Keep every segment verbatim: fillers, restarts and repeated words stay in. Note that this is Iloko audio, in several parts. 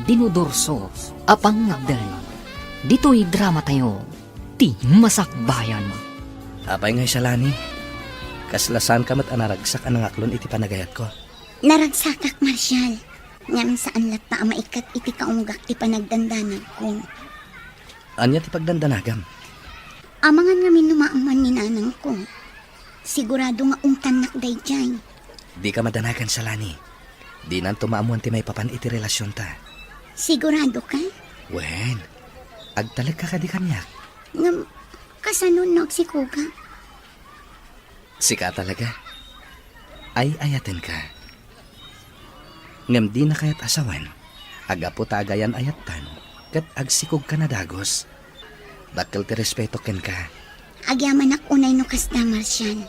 Dinudurso a pangngagdan. Ditoy dramatayo, ti Masakbayan. Apay ngay, Shalani? Kasla saanka met a naragsak a nangaklon iti panagayatko? Naragsakak, Marshal. Ngem saan latta a maikat iti kaunggak ti panagdandanagko. Ania ti pagdandanagam? Amangan ngamin no maammuan ni nanangko. Sigurado nga ungtannak daydiay. Dika madanagan, Shalani. Dinanto maammuan ti maipapan iti relasionta. Sigurado ka? Wen, agtalekka kadi kaniak? Ngem, kasano no agsikoga? Sika talaga. Ay-ayatenka. Ngem dina kayat a sawen, a gapu ta agayan-ayattan, ket agsikogka na dagus. Dakkel ti respeto kenka. Agyamanak unay no kasta, Marshal.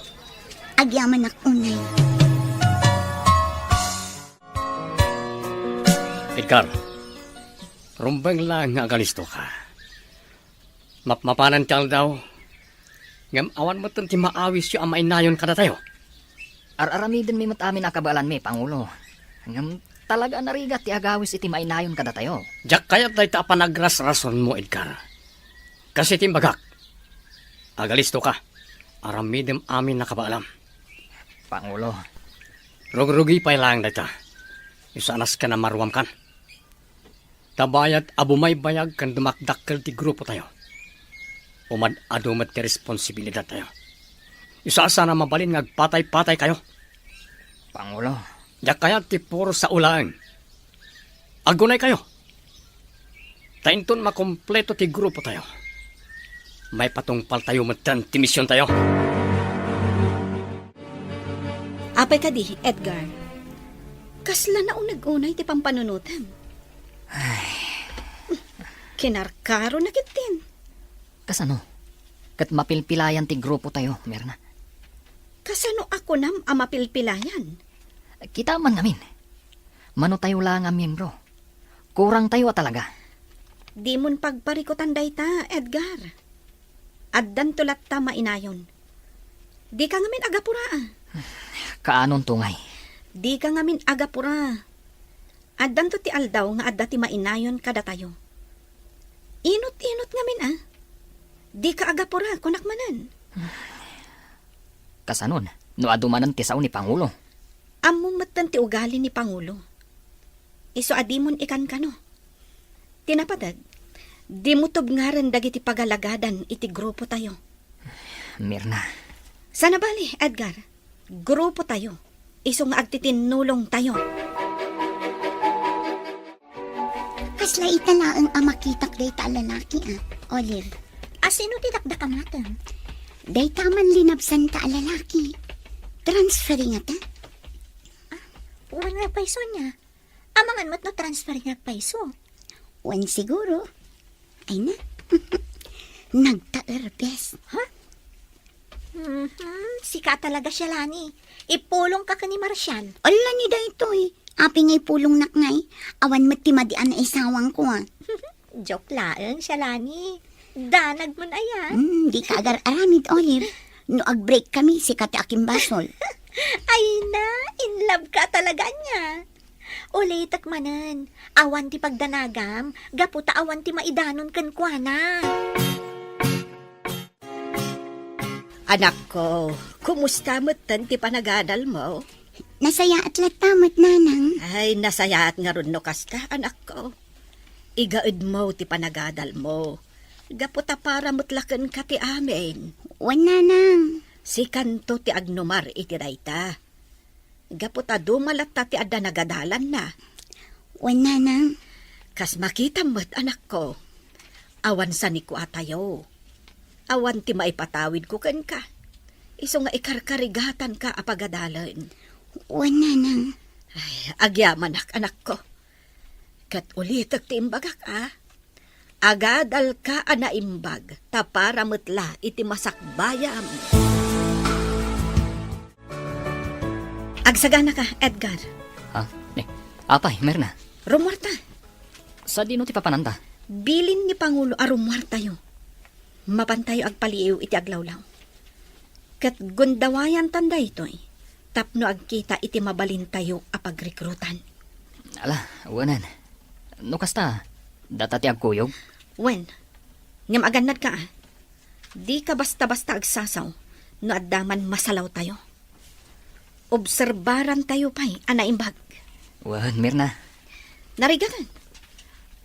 Agyamanak unay. Edgar, rumbeng laeng nga agalistoka. Mapmapanan ti aldaw, ngem awan metten ti maawisyo a mainayon kadatayo. Ar-aramidenmi met amin a kabaelanmi, Pangulo. Ngem talaga a narigat ti agawis iti mainayon kadatayo. Diak kayat dayta a panagrasrasonmo, Edgar. Kas iti imbagak, agalistoka, aramidem amin a kabaelam. Pangulo. Rugrugi pay laeng dayta. Isu a nasken a maruamkan. Ta bayat a bumaybayag ken dumakdakkel ti grupotayo, umad-adu met ti responsibilidattayo. Isu a saan a mabalin nga agpatay-pataykayo. Pangulo. Diak kayat ti puro sao laeng. Agunaykayo. Ta inton makompleto ti grupotayo, maipatungpaltayo metten ti misiontayo. Apay kadi, Edgar? Kasla nauneg unay ti pampanunotem. Ay. Kinarkaro na ketdin. Kasano? Ket mapilpilayan ti grupotayo, Mirna. Kasano a kunam a mapilpilayan? Kita man ngamin. Mano tayo la nga miyembro? Kurang tayo a talaga. Dimon pagparikutan dayta, Edgar. Addanto latta mainayon. Dika ngamin agapura, a. Kaanonto ngay? Dika ngamin agapura. Addanto ti aldaw nga adda ti mainayon kadatayo. Inut-inut ngamin, a. Dika agapura, kunak manen. Kasanon, no adu manen ti sao ni Pangulo? Ammom metten ti ugali ni Pangulo. Isu a dimon ikankano. Ti napateg, dimo tubngarem dagiti pagalagadan iti grupotayo. Mirna. Saan a bali, Edgar. Grupotayo. Isu nga agtitinnulongtayo. Kasla ita laeng a makitak dayta a lalaki, a, Olive. A, sino ti dakdakamatem? Dayta a manlinabsanta a lalaki. Transferi ngata? A, wen nga payso ania. Amangan met no transferi nga payso. Wen siguro. Ay na. Nagtaerbes. Ha? Mhm, sika talaga, Shalani. Ipulongka ken ni Marshal. Ala ni daytoy. Apay nga ipulongnak ngay? Awan met ti madi a naisawangko, a. Joke laeng, Shalani. Danagmon aya. Hmm, dika agar-aramid, Olive. No ag-break kami, sika ti akimbasol. Ay na, in love ka talaga ania. Ulitek manen, awan ti pagdanagam, gapu ta awan ti maidanon kenkuana. Anakko, kumusta metten ti panagadalmo? Nasayaat latta met, nanang. Ay, nasayaat ngarud no kasta, anakko. Igaedmo ti panagadalmo. Gapu ta para met la kenka ti amin. Wen, nanang. Sikanto ti agnumar iti dayta. Gapu ta duma latta ti adda nagadalanna. Wen, nanang. Kas makitam met, anakko, awan sanikuatayo. Awan ti maipatawidko kenka. Isu nga ikarkarigatanka a pagadalen. Wen, nanang. Ay, agyamanak, anakko. Ket ulitek ti imbagak, a. Agadalka a naimbag, ta para met la iti masakbayam. Agsaganaka, Edgar. Ha? Eh, apay, Mirna? Rummuarta. Sadino ti papananta? Bilin ni Pangulo a rummuartayo. Mapantayo agpaliiw iti aglawlaw. Ket gundawayantan daytoy tapno agkita iti mabalintayo a pagrekrutan. Ala, awanan. No kasta, data ti agkuyog? Wen, ngem agannadka, a. Dika basta-basta agsasaw no adda man masalawtayo. Obserbarantayo pay a naimbag. Wen, Mirna. Narigaten.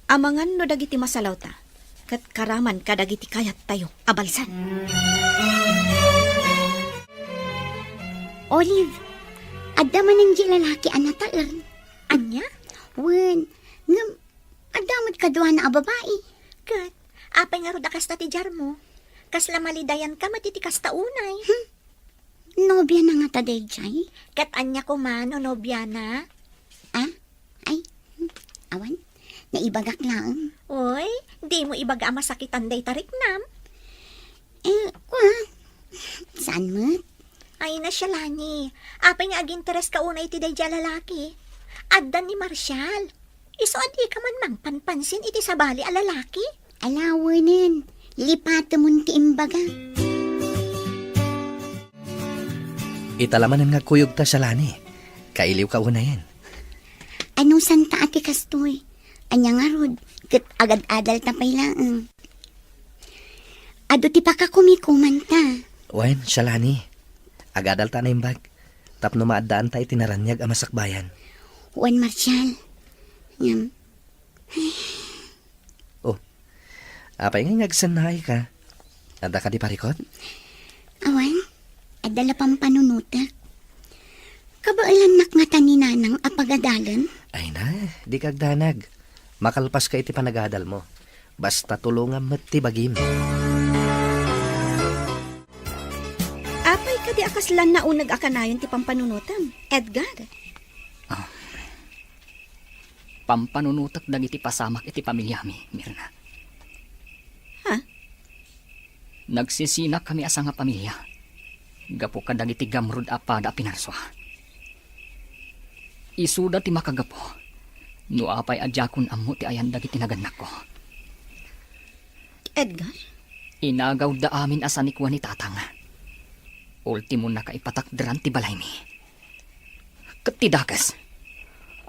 Amangan no dagiti masalawta, ket karaman kadagiti kayattayo a balsad. Olive, adda manen diay lalaki a nataer. Ania? Wen, ngem adda met kaduana a babai. Ket, apay ngarud a kasta ti diarmo? Kasla malidayanka met iti kasta unay. Hmm. Nobiana ngata daydiay? Ket ania koma no nobiana? Ah? Ay, hmm, awan. Naibagak laeng. Oy, dimo ibaga a masakitan dayta riknam. Eh, kua. Saan met? Ay, na, Shalani. Apay nga agintereska unay iti daydiay a lalaki? Adda ni Marshall. Isu a dika man mangpanpansin iti sabali a lalaki? Alawenen, lipatemon ti imbaga. Ita la manen nga agkuyogta, Shalani. Kailiwka unayen. Anusanta a ti kastoy? Ania ngarud, ket agad-adalta pay laeng. Adu ti pakakumikomanta. Wen, Shalani. Agadalta a naimbag. Tapno maaddaanta iti naraniag a masakbayan. Wen, Marshall. Ngem, Oh, apay nga agsannaayka? Adda kadi parikut? Awan, adda la pampanunotek. Kabaelannak ngata ni Nanang a pagadalen? Ay na, dika agdanag. Makalpaska iti panagadalmo. Basta tulongam met ti bagim. Apay kadi a kasla nauneg a kanayon ti pampanunotem, Edgar? Ah. Pampanunotek dagiti pasamak iti pamiliami, Mirna. Ha? Nagsisinakami a sangapamilia gapu kadagiti gamrud a pada a pinarsua. Isuda ti makagapu no apay a diakon ammo ti ayan dagiti nagannakko. Edgar? Inagawda amin a sanikua ni Tatang. Ultimo, nakaipatakderan ti balaymi. Ket ti dakes,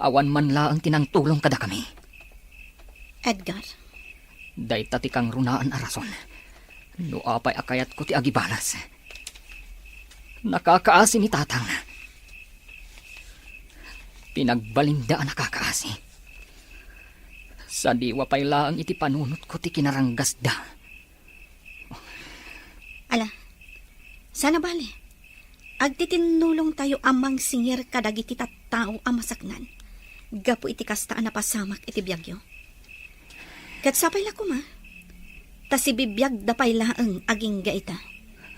awan man laeng ti nangtulong kadakami. Edgar? Dayta ti kangrunaan a rason no apay a kayatko ti agibalas. Nakakaasi ni Tatang. Pinagbalinda a nakakaasi. Sadiwa pay laeng iti panunotko ti kinaranggasda. Ala, saan a bale. Agtitinnulongtayo a mangsingir kadagiti tattao a masaknan gapu iti kasta a napasamak iti biagyo. Ket sapay la koma, ta sibibiagda pay laeng agingga ita.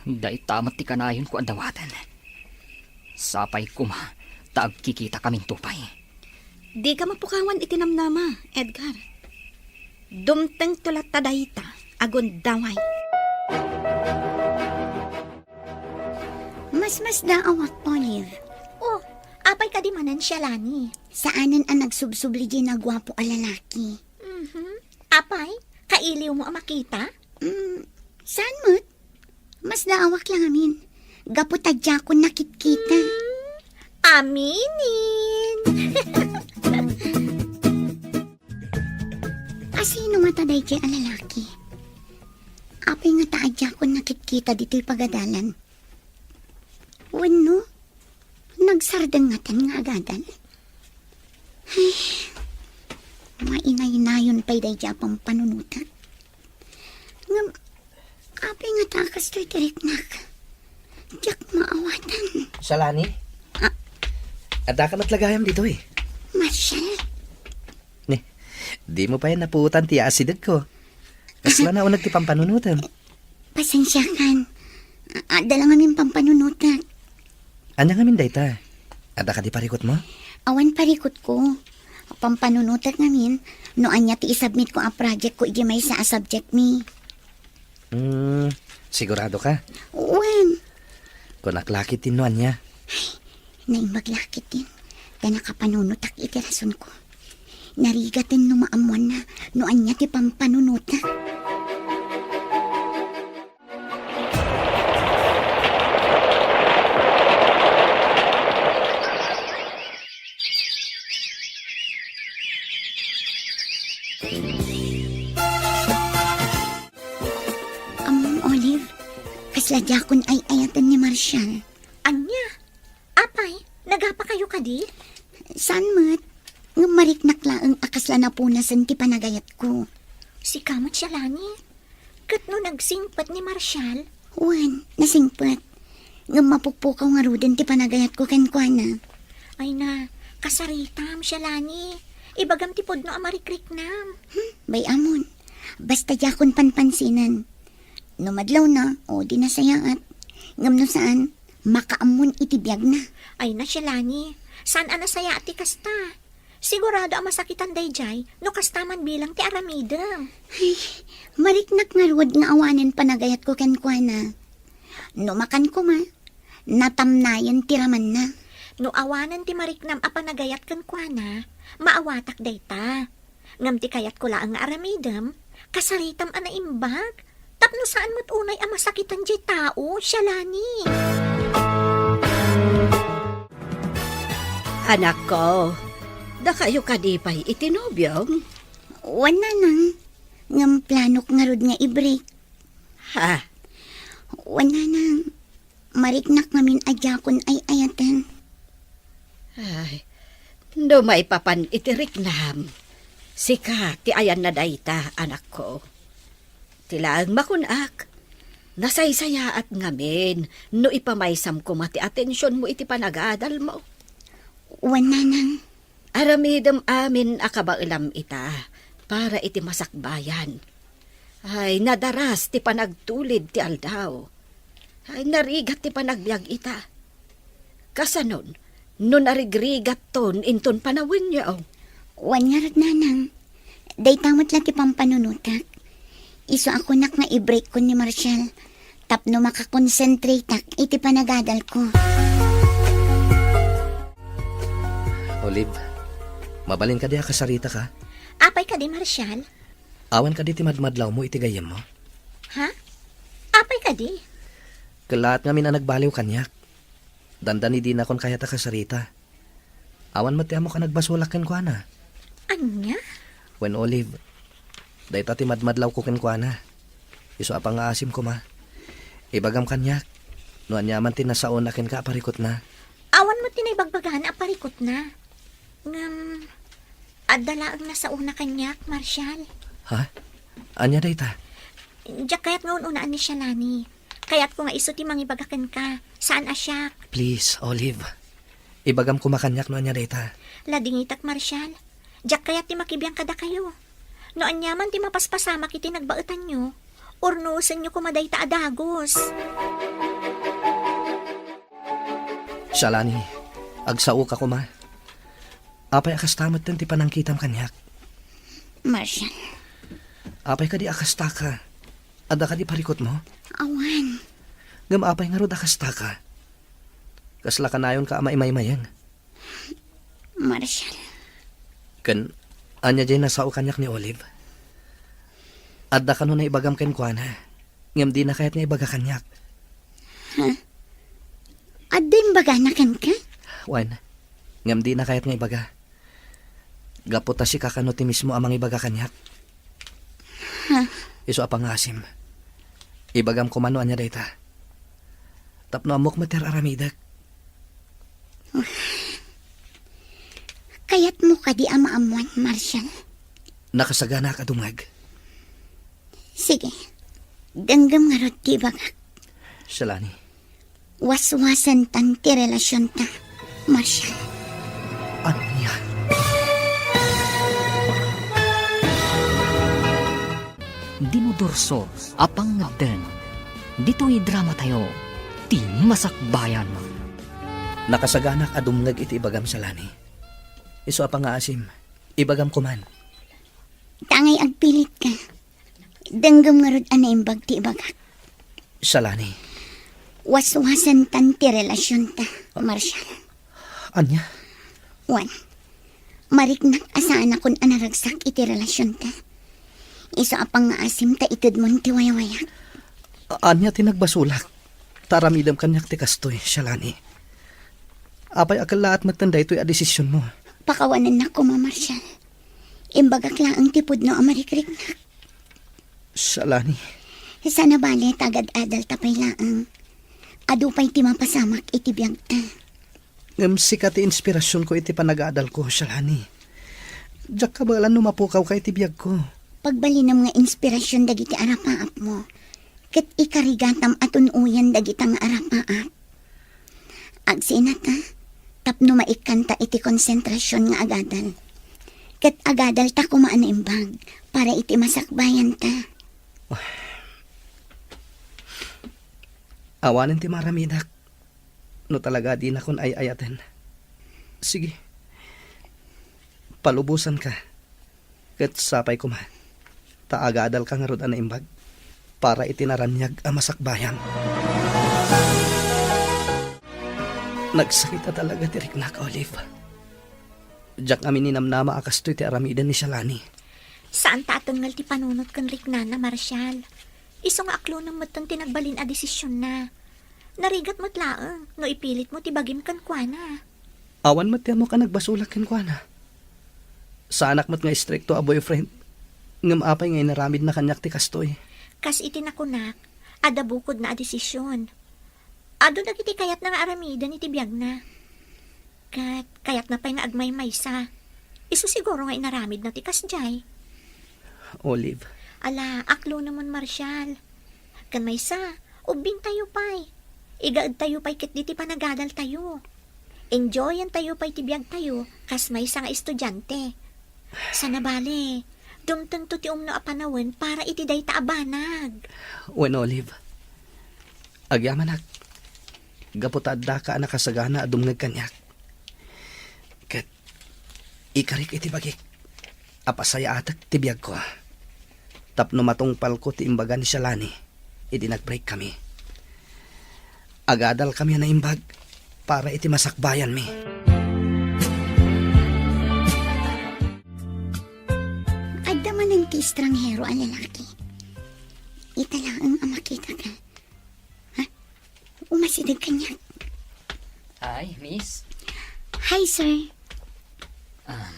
Dayta met ti kanayonko a dawaten. Sapay koma ta agkikitakaminto pay. Dika mapukawan iti namnama, Edgar. Dumtengto latta dayta a gundaway. Masmasdaawak, Olive. Oh, apay kadi manen, Shalani? Saanen a nagsubsubli diay naguapo a lalaki. Mhm. Apay, kailiwmo a makita? Mm, saan met? Masdaawak la ngamin. Gapu ta diakon nakitkita. Mm, aminen. Asino ngata daydiay a lalaki? Apay ngata a diakon nakitkita ditoy pagadalan? Wenno, nagsardeng ngatan nga agadal? Ay, mainaynayon pay daydiay a pampanunotak. Ngem, apay ngata a kastoy ti riknak? Diak maawatan. Shalani? Ah. Addaka met la gayam ditoy. Marshall? Ni, dimo pay napuotan ti asidegko. Kasla nauneg ti pampanunotem. Pasensiakan. A-, adda la ngamin pampanunotek. Ania ngamin dayta? Adda kadi parikutmo? Awan parikutko. Pampanunotek ngamin no ania ti isubmitko a projectko idiay maysa a subjectmi. Hmm, siguradoka? Wen. Kunak la ketdin no ania. Ay, naimbag la ketdin. Ta nakapanunotak iti rasonko. Narigaten no maammoanna no ania ti pampanunotak. Ammom, Olive, kasla diakon ay-ayaten ni Marshall. Ania? Apay, nagapakayo kadi? Saan met? Ngem mariknak laeng a kasla napunasen ti panagayatko. Sika met, Shalani? Ket no nagsingpet ni Marshall? Wen, nasingpet. Ngem mapukpukaw ngaruden ti panagayatko kenkuana. Ay na, kasaritam, Shalani. Ibagam ti pudno a marikriknam. Hmm, bay-amon. Basta diakon panpansinen. No madlawna, o di nasayaat. Ngem no saan, makaammon iti biagna. Ay na, Shalani. Saan a nasayaat ti kasta? Sigurado a masakitan daydiay no kasta man bilang ti aramidem. Ay, mariknak ngarud nga awanen panagayatko kenkuana. No makan koma, natamnayen ti ramanna. No awanen ti mariknam a panagayat kenkuana, maawatak dayta. Ngem ti kayatko laeng nga aramidem, kasaritam a naimbag. Tapno saan met unay a masakitan diay tao, Shalani. Anakko, dakayo kadi pay iti nobiom? Wen, Nanang. Ngem planok ngarud nga i-break. Ha? Wen, Nanang. Mariknak ngamin a diakon ay-ayaten. Ay, no maipapan iti riknam, sika ti ayanna dayta, anakko. Ti laeng makunak, nasaysayaat ngamin no ipamaysam koma ti atensionmo iti panagadalmo. Wen, Nanang. Aramidem amin a kabaelam ita para iti masakbayan. Ay, nadaras ti panagtulid ti aldaw. Ay, narigat ti panagbiag ita. Kasanon, no narigrigatton inton panawenyo? Wen ngarud, Nanang. Dayta met la ti pampanunotak. Isu a kunak nga i-break-kon ni Marshall tapno makakonsentrateak iti panagadalko. Olive, mabalin kadi a kasaritaka? Apay kadi, Marshall? Awan kadi ti madmadlawmo iti gayyemmo? Ha? Apay kadi? Kellaat ngamin a nagbaliw kaniak. Dandani dinakon kayat a kasarita. Awan met ti ammok a nagbasolak kenkuana. Ania? Wen, Olive, dayta ti madmadlawko kenkuana. Isu a pangngaasim koma. Ibagam kaniak no ania man ti nasaona kenka a parikutna. Awan met ti naibagbagana a parikutna. Ngem, adda laeng nasaona kaniak, Marshall. Ha? Ania dayta? Diak kayat nga un-unaan ni Shalani. Kayatko nga isu ti mangibaga kenka, saan a siak. Please, Olive. Ibagam koma kaniak no ania dayta. Ladingitak, Marshall. Diak kayat ti makibiang kadakayo. No ania man ti mapaspasamak iti nagbaetanyo, urnosenyo koma dayta a dagus. Shalani, agsaoka koma. Apay a kasta metten ti panangkitam kaniak? Marshall. Apay kadi a kastaka? Adda kadi parikutmo? Awan. Ngem apay ngarud a kastaka? Kasla kanayonka a maimaymayeng? Marshall. Ken, ania diay nasao kaniak ni Olive? Adda kano naibagam kenkuana, ngem dina kayat nga ibaga kaniak. Ha? Adda imbagana kenka? Wen, ngem dina kayat nga ibaga. Gapu ta sika kano ti mismo a mangibaga kaniak. Ha? Isu a pangngaasim. Ibagam koma no ania dayta. Tapno ammok met ti ar-aramidek. Kayatmo kadi a maammuan, Marshall? Nakasaganaak a dumngeg. Sige. Denggem ngarud ti ibagak. Shalani. Waswasentan ti relasionta, Marshall. Ania? Dimodorso a pangngeddeng. Ditoy dramatayo, ti Masakbayan. Nakasaganaak a dumngeg iti ibagam, Shalani. Isu a pangngaasim, ibagam koman. Tangay agpilitka. Denggem ngarud a naimbag ti ibagak. Shalani. Waswasentan ti relasionta, Marshall. Ania? Wen, mariknak a saanakon a naragsak iti relasionta. Isu a pangngaasim ta itedmon ti waywayak. A-, ania ti nagbasolak? Ta aramidem kaniak ti kastoy, Shalani. Apay a kellaat metten daytoy a desisionmo? Pakawanennak koma, Marshall. Imbagak laeng ti pudno a marikriknak. Shalani. Sana bale, tagad-adalta pay laeng. Adu pay ti mapasamak iti biagta. Ngem sika ti inspirasionko iti panagadalko, Shalani. Diak kabaelan no mapukawka iti biagko. Pagbalinem nga inspirasion dagiti arapaapmo. Ket ikarigatam a tun-oyen dagita nga arapaap. Agsinata, tapno maikkanta iti konsentrasion nga agadal. Ket agadalta koma a naimbag para iti masakbayanta. Awanen ti maaramidak no talaga dinakon ay-ayaten. Sige, palubosanka. Ket sapay koma, ta agadalka ngarud a naimbag para iti naraniag a masakbayan. Nagsakit a talaga ti riknak, Olive. Diak amin ninamnama a kastoy ti aramiden ni Shalani. Saanta a tengngel ti panunot ken riknana, Marshall. Isu nga aklonem metten ti nagbalin a desisionna. Narigat met laeng no ipilitmo ti bagim kenkuana. Awan met ti ammok a nagbasolak kenkuana. Saanak met nga istrikto a boyfriend, ngem apay nga inaramidna kaniak ti kastoy? Kas iti nakunak, adda bukodna a desisyon. Adu dagiti kayatna nga aramiden iti biagna. Ket kayatna pay nga agmaymaysa. Isu siguro nga inaramidna ti kasdiay. Olive. Ala, aklonemon, Marshall. Ken maysa, ubbingtayo pay. Igaedtayo pay ketdi ti panagadaltayo. Enjoyentayo pay ti biagtayo kas maysa nga estudiante. Sana bale, dumtengto ti umno a panawen para iti dayta a banag. Wen, Olive. Agyamanak, gapu ta addaka a nakasagana a dumngeg kaniak. Ket ikarik iti bagik a pasayaatek ti biagko tapno matungpalko ti imbaga ni Shalani idi nag-break kami. Agadalkami a naimbag para iti masakbayanmi. Adda manen ti estranghero a lalaki. Ita laeng a makitaka. Ha? Umasideg kaniak. Hi, miss. Hi, sir. Um,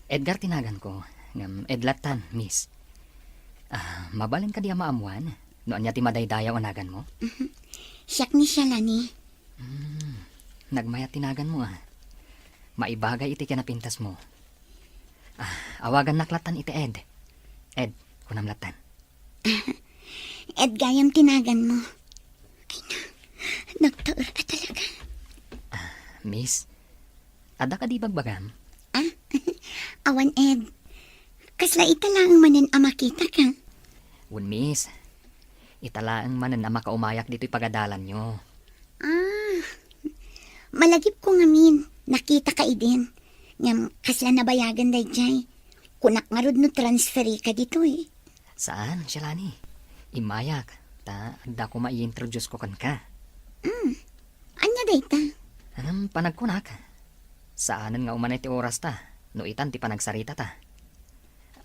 Edgar ti naganko. Ngem Ed lattan, miss. Ah, mabalin kadi a maammuan no ania ti madaydayaw a naganmo? Mhm. Siak ni Shalani. Hmm, nagmayat ti naganmo, ah. Maibagay iti kinapintasmo. Ah, awagannak lattan iti Ed. Ed, kunam lattan. Ed gayam ti naganmo. Ay na, nagtaer ka talaga. Ah, miss, adda kadi ibagbagam? Ah, awan, Ed. Kasla ita laeng manen a makitaka? Wen, miss. Ita laeng manen a makaumayak ditoy pagadalanyo. Ah, malagipko ngamin, nakitaka idin. Ngem kasla nabayagan daydiay. Kunak ngarud no transferika ditoy. Saan, Shalani. Immayak, ta adda koma i-introduce ko kenka. Mm. Ania dayta? Ngem panagkunak, saanen nga umanay ti orasta no itan ti panagsaritata.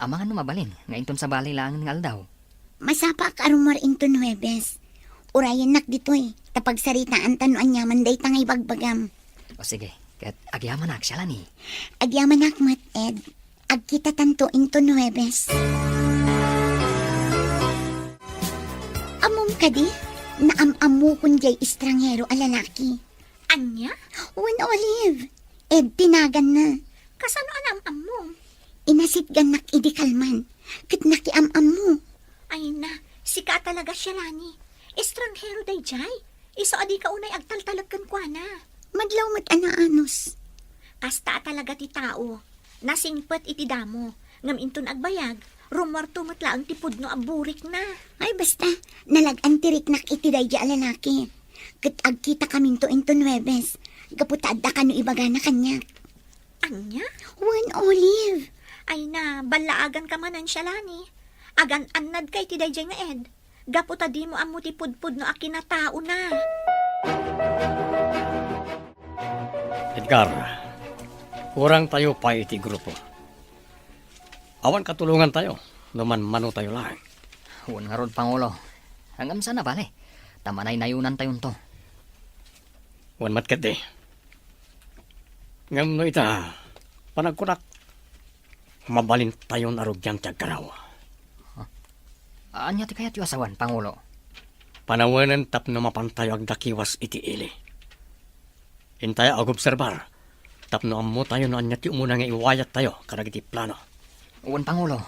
Amangan no mabalin nga inton sabali laengen nga aldaw. Masapaak a rummuar inton Huwebes. Urayennak ditoy, ta pagsaritaanta no aniaman dayta nga ibagbagam. O sige, ket agyamanak, Shalani. Agyamanak met, Ed. Agkitatanto inton Huwebes. Ammom kadi, naam-ammokon diay estranghero a lalaki. Ania? Wen, Olive. Ed ti naganna. Kasano a naam-ammom? Inasitgannak idi kalman, ket nakiam-ammo. Ay na, sika a talaga, Shalani. Estranghero daydiay. Isu a dika unay agtaltalek kenkuana. Madlaw met a naanus. Kasta a talaga ti tao. Nasingpet iti damo. Ngem inton agbayag, rummuarto met laeng ti pudno a burikna. Ay, basta, nalag-an ti riknak iti daydiay a lalaki. Ket agkitakaminto inton Huwebes, gapu ta adda kano ibagana kaniak. Ania? Wen, Olive. Ay na, ballaaganka manen, Shalani. Agan-annadka iti daydiay nga Ed. Gapu ta dimo ammo ti pudpudno a kinataona. Edgar, kurangtayo pay iti grupo. Awan katulongantayo no manmanotayo laeng. Wen ngarud, Pangulo. Ngem sana bale, ta manaynayonantayonto. Wen met ketdi. Ngem no ita, panagkunak, mabalintayon a rugian ti agkaraw. Ania ti kayatyo a sawen, Pangulo? Panawenen tapno mapantayo agdakiwas iti ili. Intayo agobserbar tapno ammotayo no ania ti umuna nga iwayattayo kadagiti plano. Wen, Pangulo.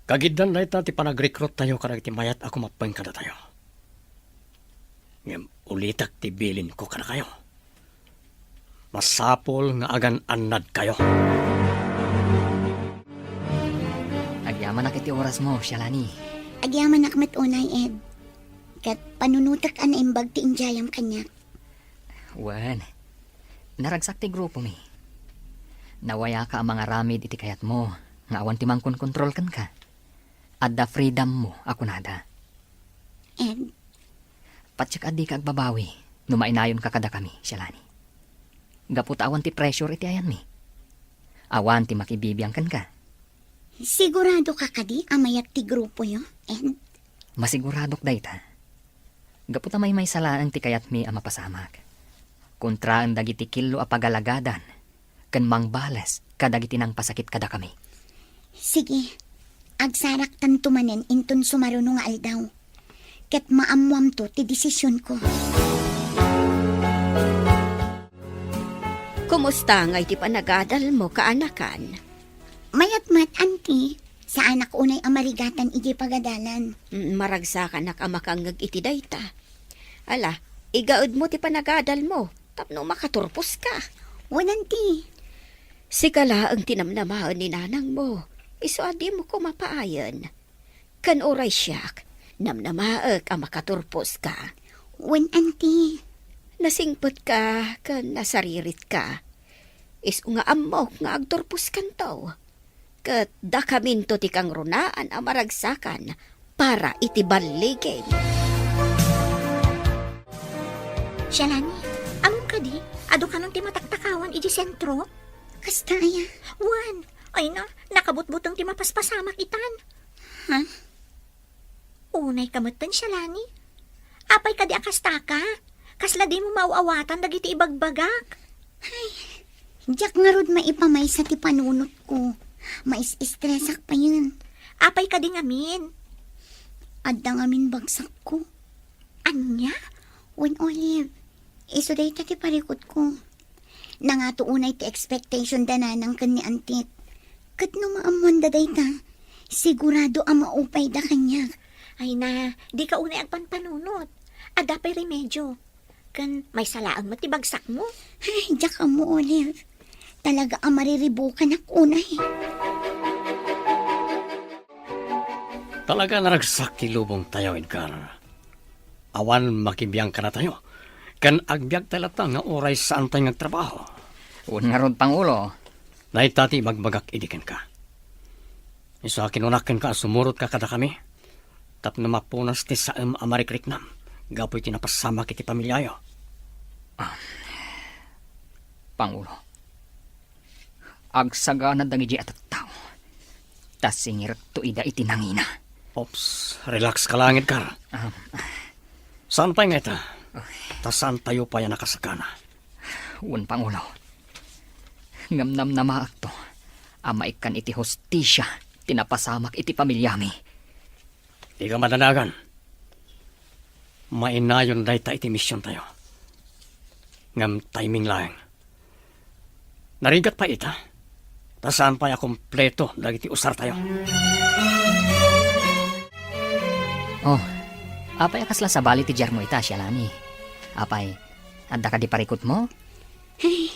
Kagiddan dayta ti panagrekruttayo kadagiti mayat a kumappeng kadatayo. Ngem ulitek ti bilinko kadakayo. Masapul nga agan-annadkayo. Agyamanak iti orasmo, Sialani. Agyamanak met unay, Ed. Ket panunotek a naimbag ti idiayam kaniak. Wen, naragsak ti grupomi. Nawayaka a mangaramid iti kayatmo nga awan ti mangkonkontrol kenka. Adda freedommo a kunada. Ed? Patiek a dika agbabawi no mainayonka kadakami, Sialani. Gapu ta awan ti pressure iti ayanmi. Awan ti makibibiang kenka. Siguradoka kadi a mayat ti grupoyo, Ed? Masiguradok dayta. Gapu ta maymaysa laeng ti kayatmi a mapasamak. Kontraen dagiti killo a pagalagadan ken mangbales kadagiti nangpasakit kadakami. Sige, agsaraktanto manen inton sumaruno nga aldaw. Ket maammoamto ti desisionko. Kumusta nga iti panagadalmo, kaanakan? Mayat met, Auntie. Saanak unay a marigatan idiay pagadalan. Mm, maragsakanak a makangngeg iti dayta. Ala, igaedmo ti panagadalmo tapno makaturposka. Wen, Auntie. Sika laeng ti namnamaen ni nanangmo, isu a dimo koma paayen. Ken uray siak, namnamaek a makaturposka. Wen, Auntie. Nasingpetka ken nasariritka. Isu nga ammok nga agturposkanto. Ket dakaminto ti kangrunaan a maragsakan para iti balliging. Sialani, ammom kadi, adu kanon ti mataktakawan idiay sentro? Kasta aya? Wen, ay na, nakabutbuteng ti mapaspasamak itan. Ha? Unay ka metten, Sialani. Apay kadi a kastaka? Kasla dimo maaw-awatan dagiti ibagbagak? Ay, diak ngarud maipamaysa ti panunotko. Mais-estresak payen. Apay kadi ngamin? Adda ngamin bagsakko. Ania? Wen, Olive, isu dayta ti parikutko. Nangato unay ti expectation da nanang ken ni Antit. Ket no maammoanda dayta, sigurado a maupayda kaniak. Ay na, dika unay agpanpanunot. Adda pay remedio. Ken maysa laeng met ti bagsakmo. Ay, diak ammo, Olive. Talaga a mariribukanak unay. Talaga a naragsak ti lubongtayo, Edgar. Awan makibiang kadatayo, ken agbiagta latta nga uray saantay nga agtrabaho. Wen ngarud, Pangulo. Dayta ti ibagbagak idi kenka. Isu a kinunak kenka a sumurotka kadakami, tapno mapunas ti saem a marikriknam gapu iti napasamak iti pamiliayo. Ah, Pangulo. Agsagana dagiti a tattao. Ta singirekto ida iti nangina. Ops, relax ka lang, Edgar. Ah. Saan pay nga ita? Ay. Ta saantayo pay a nakasagana. Wen, Pangulo. Ngem namnamaekto a maikkan iti hustisia ti napasamak iti pamiliami. Dika madanagan. Mainayon dayta iti misiontayo. Ngem timing laeng. Narigat pay ita, ta saan pay a kompleto dagiti usartayo. Oh, apay a kasla sabali ti diarmo ita, Sialani? Apay, adda kadi parikutmo? Ay,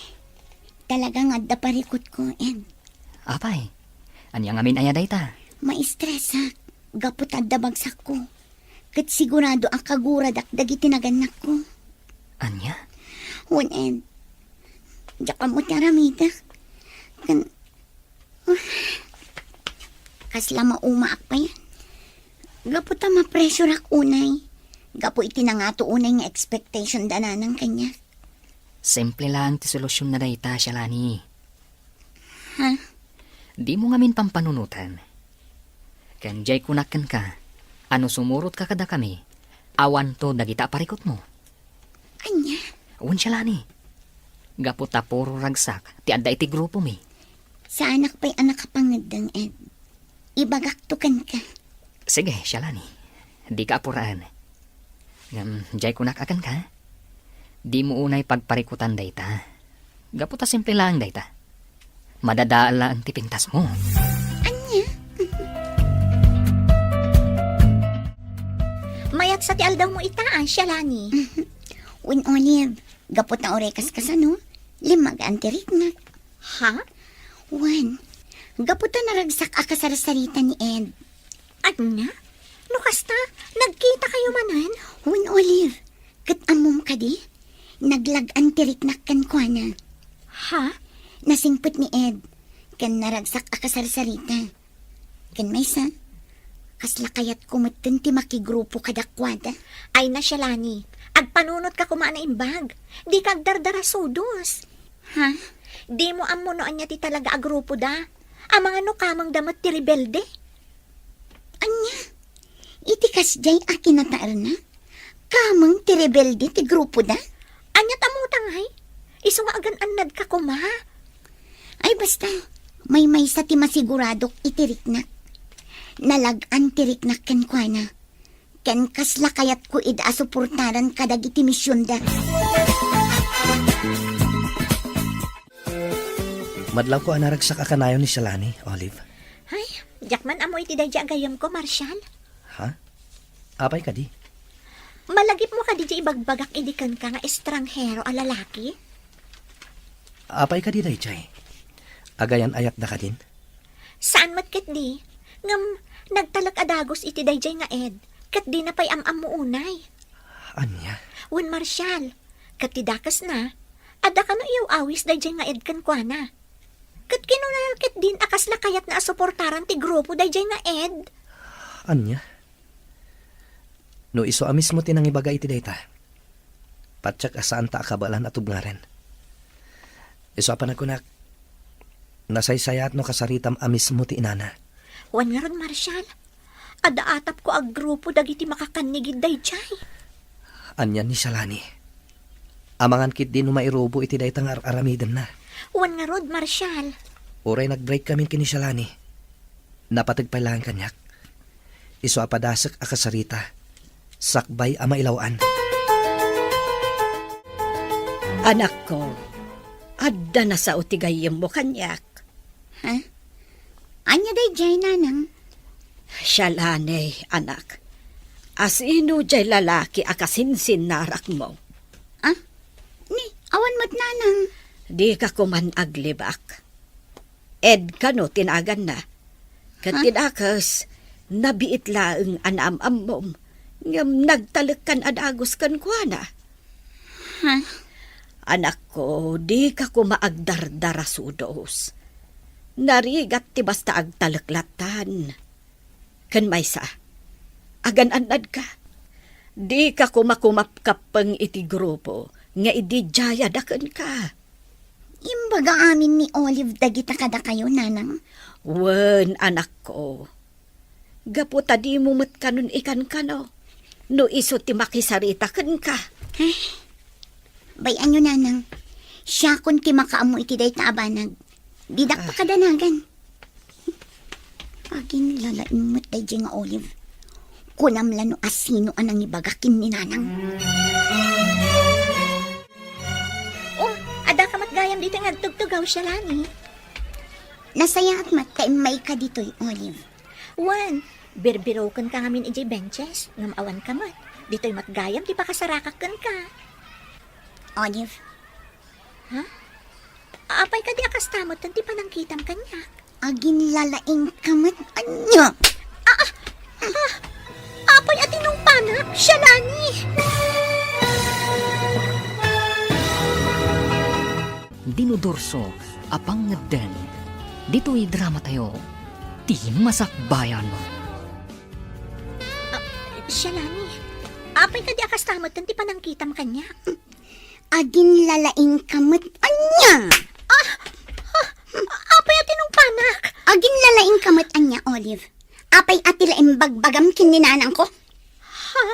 talaga nga adda parikutko, Ed. Apay, ania ngamin aya dayta? Maistresak, gapu ta adda bagsakko. Ket sigurado a kaguradak dagiti nagannakko. Ania? Wen, Ed, diak ammo ti aramidek. Ken, kasla maumaak payen. Gapu ta mapressureak unay. Gapu iti nangato unay nga expectation da nanang kaniak. Simple laeng ti solusionna dayta, Sialani. Ha? Dimo ngamin pampanunoten. Ken diay kunak kenka a no sumurotka kadakami, awanto dagita a parikutmo. Ania? Wen, Sialani. Gapu ta puro ragsak ti adda iti grupomi. Saanak pay a nakapangeddeng, Ed. Ibagakto kenka. Sige, Shalani. Dika apuraen. Ngem, jay kunak a kenka, dimo unay pagparikutan dayta. Gapu ta simple laeng dayta. Madadael laeng ti pintasmo. Ania? Mayat sa ti aldawmo ita, a, Shalani. Wen, Olive, gapu ta uray kaskasano, limmagaan ti riknak. Ha? Wen, gapu ta naragsak a kasarsarita ni Ed. Ania? No kasta, nagkitakayo manen? Wen, Olive, ket ammom kadi? Naglag-an ti riknak kenkuana. Ha? Nasingpet ni Ed, ken naragsak a kasarsarita. Ken maysa, kasla kayatko metten ti makigrupo kadakuada. Ay na, Shalani, agpanunotka koma a naimbag. Dika agdardarasudos. Ha? Dimo ammo no ania ti talaga a grupoda. Amangan no kamengda met ti rebelde. Ania? Iti kasdiay a kinataerna? Kameng ti rebelde ti grupoda? Ania ta mutangay? Isu nga agan-annadka koma. Ay, basta, maymaysa ti masiguradok iti riknak. Nalag-an ti riknak kenkuana. Ken kasla kayatko ida a suportaran kadagiti misionda. Madlawko a naragsak a kanayon ni Shalani, Olive. Ay, diak man ammo iti daydiay a gayyemko, Marshal. Ha? Apay kadi? Malagipmo kadi diay ibagbagak idi kenka nga estranghero a lalaki? Apay kadi daydiay? Agayan-ayatda kadin? Saan met ketdi, ngem nagtalek a dagus iti daydiay nga Ed, ket dina pay am-ammo unay. Ania? Wen, Marshal, ket ti dakesna, adda kano iyaw-awis daydiay nga Ed kenkuana. Ket kinunana ketdin a kasla kayatna a suportaran ti grupo daydiay nga Ed. Ania? No isu a mismo ti nangibaga iti dayta, patiek a saanta a kabaelan a tubngaren. Isu a panagkunak, nasaysayaat no kasaritam a mismo ti inana. Wen ngarud, Marshal, adda atapko a grupo dagiti makakannigid daydiay. Ania ni Shalani? Amangan ketdi no mairubo iti dayta nga ar-aramidenna. Wen ngarud, Marshal. Uray nag-break kamin ken ni Shalani, napateg pay laeng kaniak. Isu a padasek a kasarita, sakbay a mailaw-an. Anakko, adda nasao ti gayyemmo kaniak. Ha? Ania daydiay, nanang? Shalani, anak. Asino diay lalaki a kasinsinnarakmo? Ah? Ni, awan met, nanang. Dika koman aglibak. Ed kano ti naganna. Ket ti dakes, nabiit laeng a naam-ammom, ngem nagtalekkan a dagus kenkuana. Ha? Anakko, dika koma agdardarasudos. Narigat ti basta agtalek lattan. Ken maysa, agan-annadka. Dika koma kumapkappeng iti grupo nga idi diay a dakenka. Imbaga amin ni Olive dagita kadakayo, nanang? Wen, anakko. Gapu ta dimo met kanon ikankano no isu ti makisarita kenka. Eh, bay-anyo, nanang. Siakon ti makaammo iti dayta a banag. Didak Ah. pakadanagan. Aginlalaing met daydiay nga Olive. Kunam la no asino a nangibaga ken ni nanang. Oh, adda ka met gayam ditoy nga agtugtugaw, Shalani. Nasayaat met ta immayka ditoy, Olive. Wen, birbiroken ka ngamin idiay benches, ngem awan ka met. Ditoy met gayam ti pakasarakak kenka. Olive. Ha? Apay kadi a kasta met ti panangkitam kaniak? Aginlalaing ka met, ania? Ah, ah, ah, apay a tinungpanak, Shalani! Dinudurso a pangngedden. Ditoy drama tayo, ti masakbayan. Ah, Shalani, apay kadi a kasta met ti panangkitam kaniak? Aginlalaing ka met, ania? Ah, ah, apay a tinungpanak? Aginlalaing ka met, ania, Olive? Apay a ti la imbagbagam ken ni nanangko? Ha?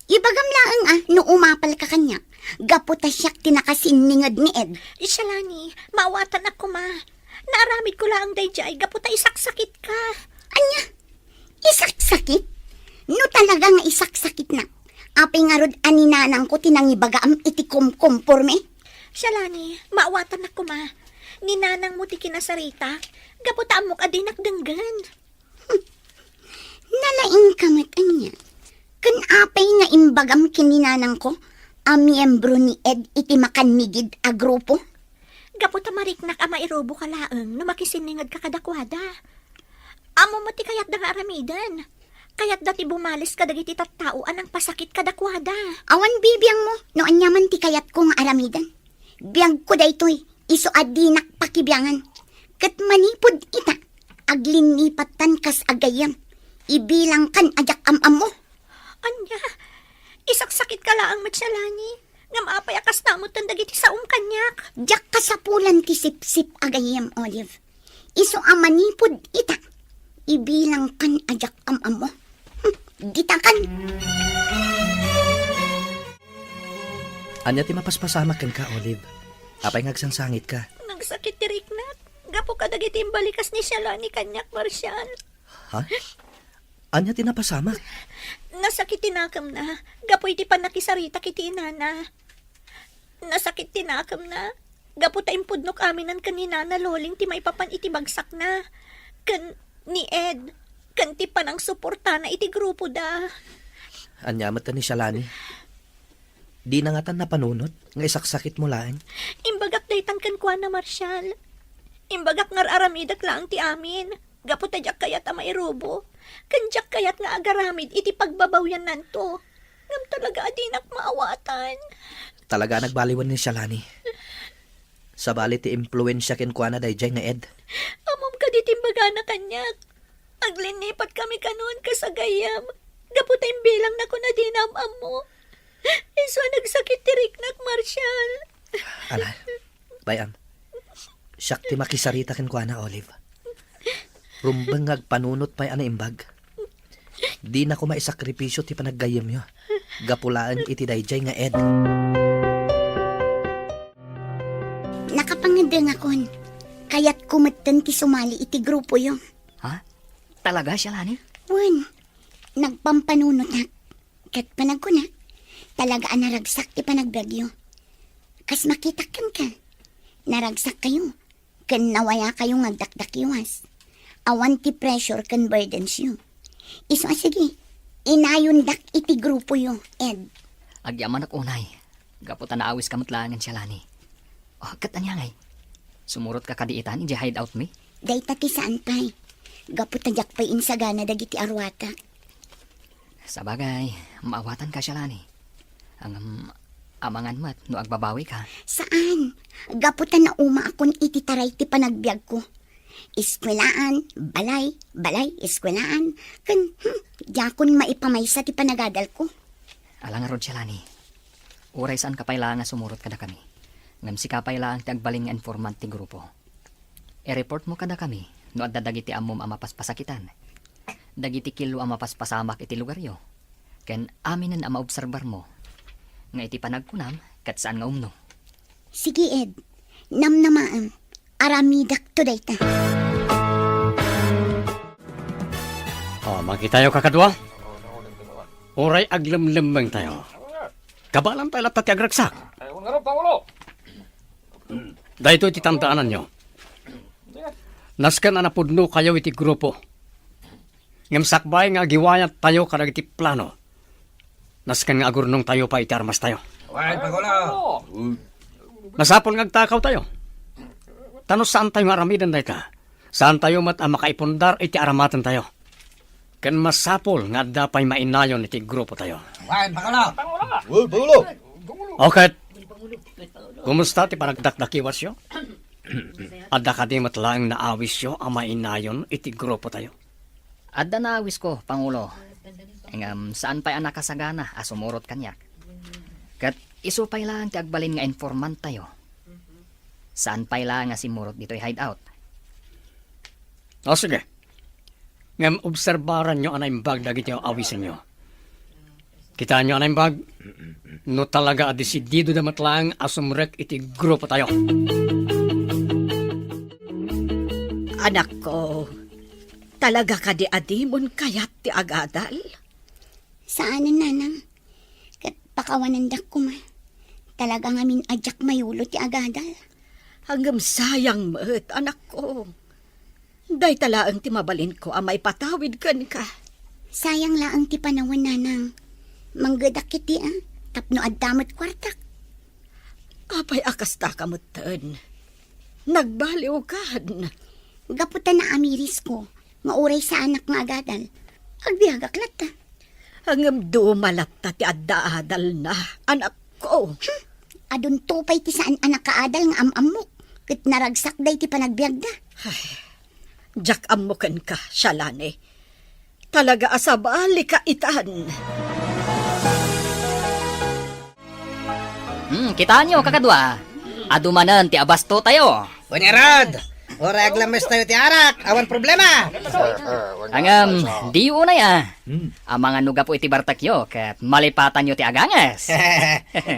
Ibagam laeng a no umapal ka kaniak, gapu ta siak ti nakasinninged ni Ed. Shalani, maawatan ak koma. Naaramidko laeng daydiay gapu ta isaksakitka. Ania? Isaksakit? No talaga nga isaksakitnak, apay ngarud a ni nanangko ti nangibagaam iti kumkumpormi? Shalani, maawatannak koma. Ni nanangmo ti kinasaritak, gapu ta ammok a dinak denggen. Nalaingka met ania? Ken apay nga imbagam ken ni nanangko a miyembro ni Ed iti makannigid a grupo? Gapu ta mariknak a mairuboka laeng no makisinningedka kadakuada. Ammom met ti kayatda nga aramiden. Kayatda ti bumales kadagiti tattao a nangpasakit kadakuada. Awan bibiangmo no ania man ti kayatko nga aramiden. Biagko daytoy, isu a dinak pakibiangan. Ket manipud ita, aglinnipattan kas agayyem. Ibilangkan a diak am-ammo. Ania? Isaksakitka laeng met, Shalani. Ngem apay a kasta metten dagiti saom kaniak? Diak kasapulan ti sipsip, agayyem, Olive. Isu a manipud ita, ibilangkan a diak am-ammo. Hmm, ditakan. Ania ti mapaspasamak kenka, Olive? Apay nga agsangsangitka? Nagsakit ti riknak. Gapu kadagiti imbalikas ni Shalani kaniak, Marshall. Ha? Ania ti napasamak? Nasakit ti nakemna gapu iti pannakisaritak iti inana. Nasakit ti nakemna gapu ta impudnok aminen ken ni Nana Loling ti maipapan iti bagsakna, ken ni Ed, ken ti panangsuportana iti grupoda. Ania met ni Shalani? Dina ngatan napanunot nga isaksakitmo laeng? Imbagak daytan kenkuana, Marshall. Imbagak nga ar-aramidek laeng ti amin, gapu ta diak kayat a mairubo, ken diak kayat nga agaramid iti pagbabawiannanto. Ngem talaga a dinak maawatan. Talaga a nagbaliwen ni Shalani. Sabali ti impluensia kenkuana daydiay nga Ed. Ammom kadi ti imbagana kaniak. Aglinnipat kami kanon kas agayyem. Gapu ta imbilangnakon a dina am-ammo. Isu a nagsakit ti riknak, Marshall. Ala, bay-am. Siak ti makisarita kenkuana, Olive. Rumbeng nga agpanunot pay a naimbag. Dina koma isakripisio ti panaggayyemyo gapu laeng iti daydiay nga Ed. Nakapangedengakon. Kayatko metten ti sumali iti grupoyo. Ha? Talaga, Shalani? Wen, nagpampanunotak. Ket panagkunak, talaga a naragsak ti panagbiagyo. Kas makitak kenka, naragsakkayo, ken nawayakayo nga agdakdakiwas. Awan ti pressure ken burdensyo. Isu a sige, inayondak iti grupoyo, Ed. Agyamanak unay, gapu ta naawiska met laengen, Shalani. Oh, ket ania ngay? Sumurotka kadi itan idiay hideout mi? Dayta ti saan pay. Gapu ta diak pay insagana dagiti aruatak. Sabagay, maawatanka, Shalani. Ngem, amangan met no agbabawika. Saan? Gapu ta naumaakon iti taray ti panagbiagko. Eskuelaan, balay, balay, eskuelaan. Ken, hmm, diakon maipamaysa ti panagadalko. Ala ngarud, Shalani. Uray saanka pay laeng a sumurot kadakami, ngem sika pay laeng ti agbalin nga informant ti grupo. I-reportmo kadakami no adda dagiti ammom a mapaspasakitan, dagiti kilo a mapaspasamak iti lugaryo, ken aminen a maobserbarmo nga iti panagkunam ket saan nga umno. Sige, Ed. Namnamaem. Aramidakto dayta. Oh, makitayo, kakadua. Uray aglemlemmengtayo, kabaelantayo latta ti agragsak. Daytoy ti tandaananyo. Nasken a napudnokayo iti grupo. Ngem sakbay nga agiwayattayo kadagiti plano, nasken nga agurnongtayo pay iti armastayo. Wen, Pangulo. Masapul nga agtakawtayo. Ta no saantayo nga aramiden dayta, saantayo met a makaipundar iti aramatentayo. Ken masapul nga adda pay mainayon iti grupotayo. Wen, Pangulo. Wen, Pangulo. O ket, kumusta ti panagdakdakiwasyo? Adda kadi met laeng naawisyo a mainayon iti grupotayo? Adda naawisko, Pangulo. Ngem saan pay a nakasagana a sumurot kaniak. Ket isu pay laeng ti agbalin nga informanttayo. Saan pay laeng a simmurot ditoy hideout. O, sige. Ngem obserbaranyo a naimbag dagiti awisenyo. Kitaenyo a naimbag, no talaga a desididoda met laeng a sumrek iti grupotayo. Anakko, talaga kadi a dimon kayat ti agadal? Saanen, nanang. Ket pakawanendak koma. Talaga ngamin a diak mayulo ti agadal. Ngem sayang met, anakko. Dayta laeng ti mabalinko a maipatawid kenka. Sayang laeng ti panawen, nanang. Manggedak iti, a, tapno adda met kuartak. Apay a kasta ka metten? Nagbaliwkan. Gapu ta naamirisko nga uray saanak nga agadal, agbiagak latta. Ngem duma latta ti adda adalna, anakko. Hmm. Adunto pay ti saan a nakaadal nga am-ammok, ket naragsak daydi panagbiagda. Ay, diak ammo kenka, Shalani. Talaga a sabalika itan. Hmm, kitaenyo, kakadua. Adu manen ti abasto tayo. Wen ngarud, uray aglames tayo ti arak, awan problema. Ngem, diyo unay, a. Hmm. Amangan no gapu iti bartekyo, ket malipatanyo ti aganges.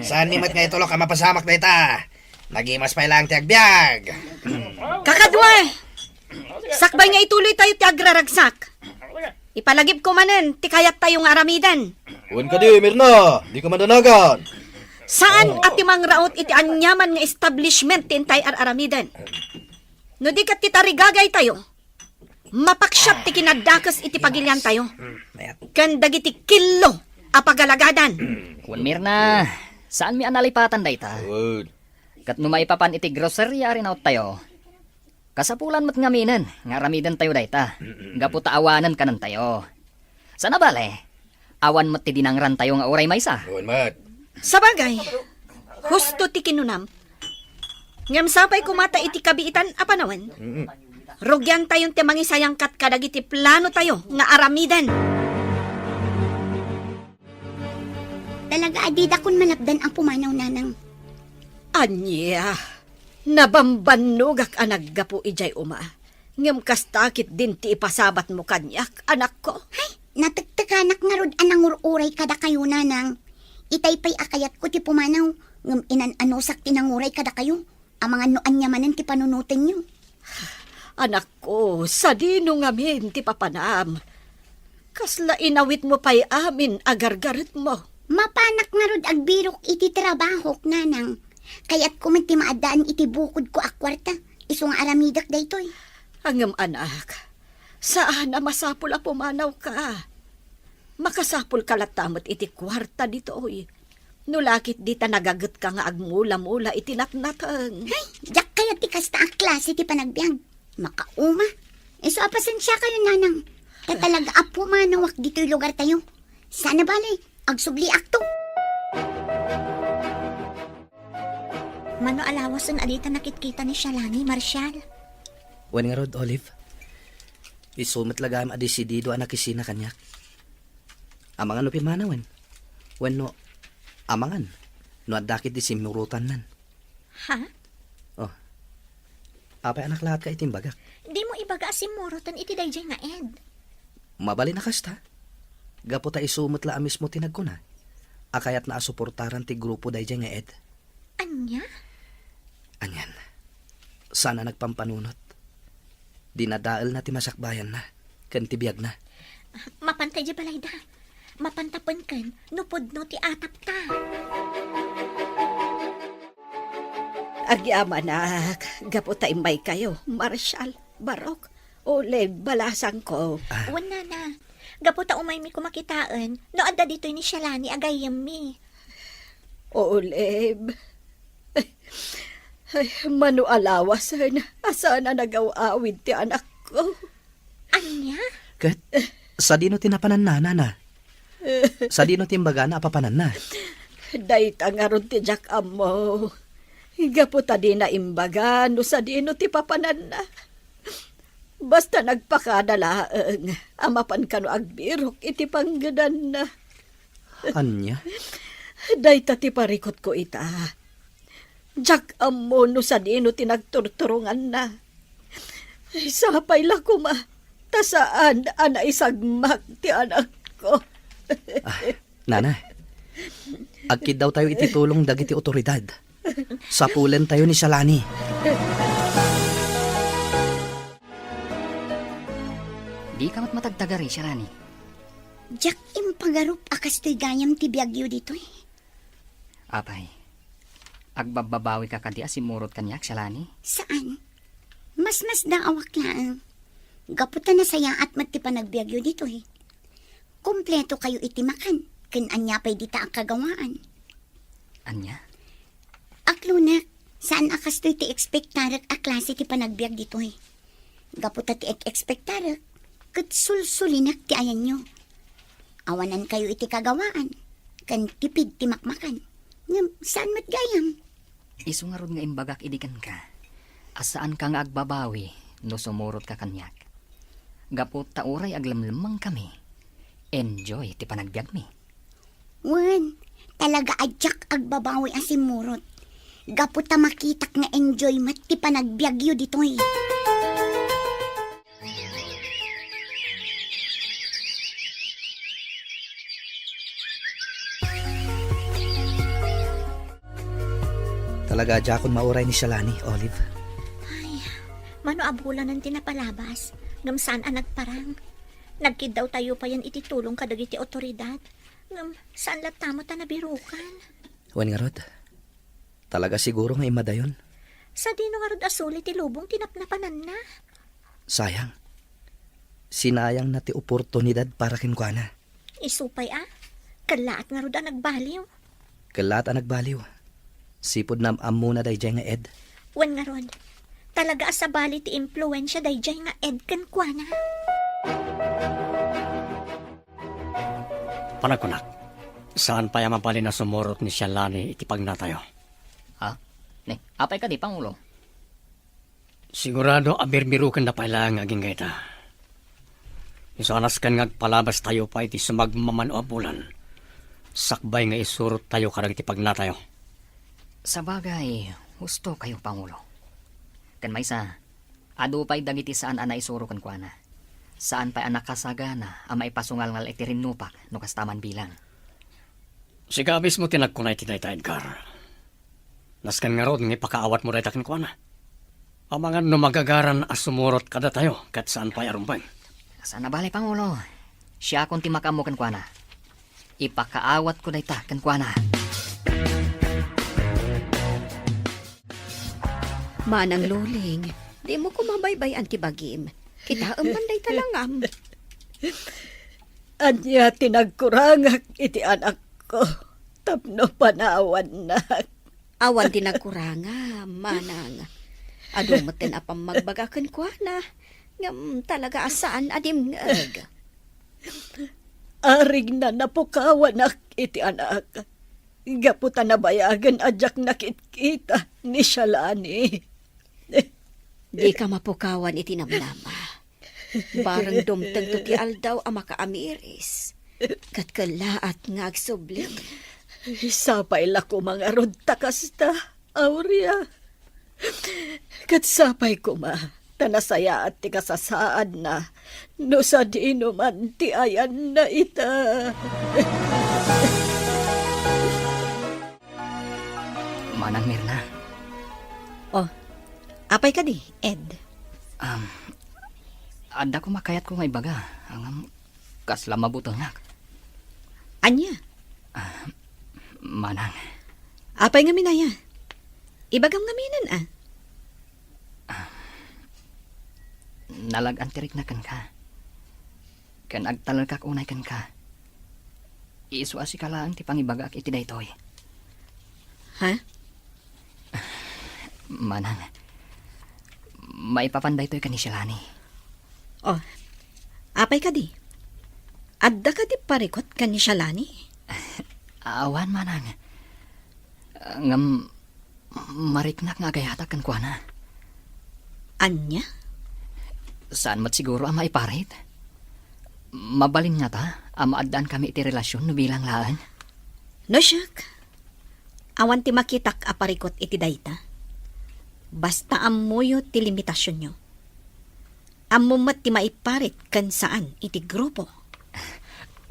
Saanmi met nga itulok a mapasamak dayta. Nagimas pay laeng ti agbiag. Kakadua! Sakbay nga ituloy tayo ti agraragsak, ipalagipko manen ti kayat tayo nga aramiden. Wen kadi, Mirna, dika madanagan. Saan a ti mangraut iti aniaman nga establishment ti intay ar-aramiden. No di ket ti tarigagay tayo, mapaksiat ti kinadakes iti pagilian tayo ken dagiti killo a pagalagadan. Wen, Mirna, saanmi a nalipatan dayta. Wen. Ket no maipapan iti groceria a rinaut tayo, kasapulan met ngaminen nga aramiden tayo dayta, gapu ta awanen kanen tayo. Sana bale, awan met ti dinangran tayo nga uray maysa. Wen met. Sabagay, husto ti kinunam. Ngem sapay koma ta iti kabiitan a panawen, mm-mm, rugian tayon ti mangisayangkat kadagiti plano tayo nga aramiden. Talaga a didakon malapdan a pumanaw, nanang. Ania, nabambannogak a naggapu idiay uma, ngem kasta ketdin ti ipasabatmo kaniak, anakko. Hay, natektekanak ngarud a nangur-uray kadakayo, nanang. Itay pay a kayatko ti pumanaw, ngem inan-anusak ti nanguray kadakayo. Amangan no ania manen ti panunotenyo. Anakko, sadino ngamin ti papanam? Kasla inawitmo pay amin a gargaretmo. Mapanak ngarud agbirok iti trabahok, nanang. Kayatko met ti maaddaan iti bukodko a kuarta, isu nga aramidek daytoy. Ngem, anak, saan a masapul a pumanawka. Makasapulka latta met iti kuarta ditoy. No la ketdi ta nagagetka nga agmula-mula iti natnateng. Hay, diak kayat ti kasta a klase ti panagbiag. Makauma. Isu a pasensiakayo, nanang. Ta talaga a pumanawak ditoy lugartayo. Sana bale, agsubliakto. Mano a lawasen a dita nakitkita ni Shalani, Marshal? Wen ngarud, Olive. Isu met la gayam a desidido a nakisina kaniak. Amangan no pimmanawen. Wenno, amangan no adda ketdi simmurotannan. Ha? Oh. Apay a naklatka iti imbagak? Dimo ibaga a simmurotan iti daydiay nga ed. Mabalin a kasta. Gapu ta isu met la a mismo ti nagkuna a kayatna a suportaran ti grupo daydiay nga ed. Ania? Anian, saan a nagpampanunot. Dinadaelna ti masakbayanna ken ti biagna. Mapanta idiay balayda. Mapanta penken no pudno ti atapta. Agyamanak, gapu ta immaykayo, Marshal, Barok, Olive, balasangko. Ah. Wen, nana. Gapu ta umaymi koma kitaen no adda ditoy ni Shalani a gayyemmi. Olive. Ay, mano a lawasen a saan a nagaw-awid ti anakko. Ania? Ket, sadino ti napananna, nana? Sadino ti imbagana a papananna? Dayta ngarud ti diak ammo. Gapu ta dina imbaga no sadino ti papananna. Basta nagpakada laeng a mapan kano agbirok iti panggedanna. Ania? Dayta ti parikutko ita. Diak ammo no sadino ti nagturturonganna. Sapay la koma ta saan a naisagmak ti anakko. Ah, nana, agkiddawtayo iti tulong dagiti otoridad. Sapulentayo ni Shalani. Dika met matagtagari, Shalani. Diak impagarup a kastoy gayam ti biagyo ditoy. Apay, agbabbabawika kadi a simmurot kaniak, Shalani? Saan. Masmasdaawak laeng. Gapu ta nasayaat met ti panagbiagyo ditoy. Kompleto kayo iti makan, ken ania pay dita a kagawaan. Ania? Aklonek, saan a kastoy ti ekspektarek a klase ti panagbiag ditoy. Gapu ta ti ek-ekspektarek, ket sulsulinek ti ayanyo. Awanan kayo iti kagawaan, ken tipid ti makmakan. Ngem saan met gayam. Isu ngarud nga imbagak idi kenka a saanka nga agbabawi no sumurotka kaniak. Gapu ta uray aglemlemmengkami, enjoy ti panagbiagmi. Wen, talaga a diak agbabawi a simmurot. Gapu ta makitak nga enjoy met ti panagbiagyo ditoy. Talaga a diakon mauray ni Shalani, Olive. Ay, mano a bulanen ti napalabas, ngem saan a nagparang. Nagkiddawtayo payen iti tulong kadagiti awtoridad, ngem saan latta met a nabirukan. Wen ngarud, talaga siguro nga immadayon. Sadino ngarud a suli ti lubong ti napnapananna? Sayang. Sinayangna ti oportunidad para kenkuana. Isu pay a, kellaat ngarud a nagbaliw. Kellaat a nagbaliw. Sipud naam-ammona daydiay nga Ed. Wen ngarud, talaga a sabali ti impluensia daydiay nga Ed kenkuana. Panagkunak, saan pay a mabalin a sumurot ni Shalani iti pagnatayo. Ha? Ne, apay kadi, Pangulo? Sigurado a birbirukenna pay laeng nga agingga ita. Isu a nasken nga agpalabastayo pay iti sumagmamano a bulan, sakbay nga isurottayo kadagiti pagnatayo. Sabagay, husto kayo, Pangulo. Ken maysa, adu pay dagiti saan a naisuro kenkuana. Saan pay a nakasagana a maipasungalngal iti rinnupak no kasta man bilang. Sika mismo ti nagkuna iti dayta, Edgar. Nasken ngarud nga ipakaawatmo dayta kenkuana. Amangan no magagaran a sumurot kadatayo ket saan pay a rumbeng. Saan a bale, Pangulo. Siakon ti makaammo kenkuana. Ipakaawatko dayta kenkuana. Manang Luling, dimo koma baybay-an ti bagim. Kitaem man dayta langam. Ania ti nagkurangak iti anakko tapno panawannak? Awan ti nagkurangam, manang. Adu metten a pammagbaga kenkuana, ngem talaga a saan a dimngeg. Arigna napukawanak iti anak, gapu ta nabayagen a diak nakitkita ni Shalani. Dika mapukawan iti namnama. Bareng dumtengto ti aldaw a makaamiris, ket kellaat nga agsubli. Sapay la koma ngarud ta kasta, Aurea. Ket sapay koma ta nasayaat ti kasasaadna no sadino man ti ayanna ita. Manang Mirna. Oh, apay kadi, Ed? Um, adda koma kayatko nga ibaga, ngem kasla mabutengak. Ania? Ah, manang. Apay ngamin aya? Ibagam ngaminen, a. Ah, nalag-an ti rikna kenka. Ken agtalekak unay kenka. Isu a sika laeng ti pangibagaak iti daytoy. Ha? Manang, maipapan daytoy ken ni Shalani. Oh, apay kadi? Adda kadi parikut ken ni Shalani? Awan, manang. Ngem, mariknak nga agayatak kenkuana. Ania? Saan met siguro a maiparit. Mabalin ngata a maaddankami iti relasion no bilang laeng? No, siak. Awan ti makitak a parikut iti dayta. Basta ammoyo ti limitasionyo. Ammom met ti maiparit ken saan iti grupo.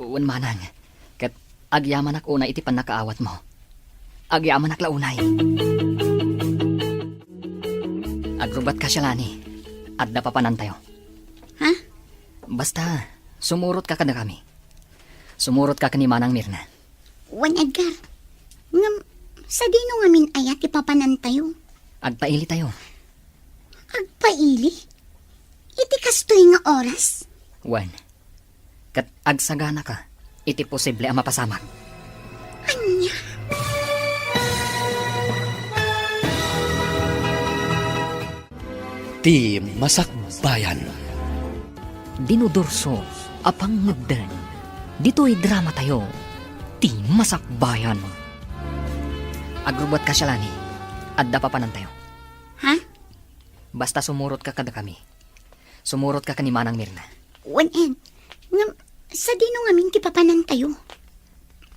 Wen, manang, ket agyamanak unay iti pannakaawatmo. Agyamanak la unay. Agrubbat ka, Shalani. Adda papanantayo. Ha? Basta, sumurotka kadakami. Sumurotka ken ni Manang Mirna. Wen Edgar, ngem sadino ngamin aya ti papanantayo? Agpailitayo. Agpaili? Iti kastoy nga oras? Wen, ket agsaganaka iti posible a mapasamak. Ania? Ti Masakbayan. Dinudurso a pangngegdan. Ditoy dramatayo, Ti Masakbayan. Agrubbuatka, Sialani. Adda papanantayo. Ha? Basta sumurotka kadakami. Sumurotka ken ni Manang Mirna. Wen Ed, ngem sadino ngamin ti papanantayo?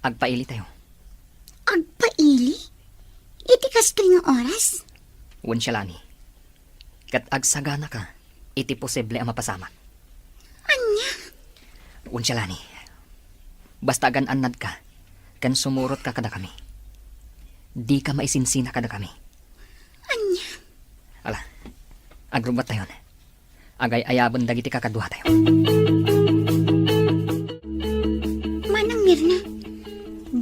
Agpailitayo. Agpaili? Iti kastoy nga oras? Wen, Sialani. Ket agsaganaka iti posible a mapasamak. Ania? Wen, Sialani. Basta agan-annadka ken sumurotka kadakami. Dika maisinsina kadakami. Ania? Ala, agrubbuattayon. Agay-ayaben dagiti kakaduatayo. Manang Mirna,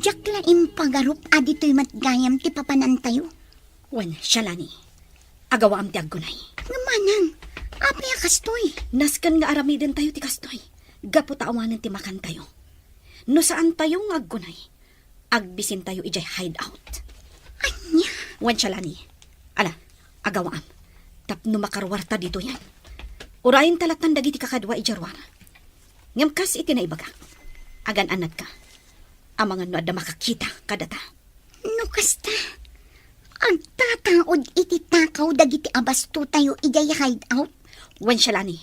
diak la impagarup a ditoy met gayam ti papanantayo. Wen, Sialani, agawaam ti aggunay. Ngem manang, apay a kastoy? Nasken nga aramidentayo ti kastoy, gapu ta awanen ti makantayo. No saantayo nga aggunay, agbisintayo idiay hideout. Ania? Wen, Sialani, ala, agawaam. Tapno makaruarta ditoyen. Urayenta lattan dagiti kakadua idiay ruar. Ngem kas iti naibagak, agan-annadka. Amangan no adda makakita kadata. No kasta, agtataud iti takaw dagiti abastotayo idiay hideout. Wen, Sialani,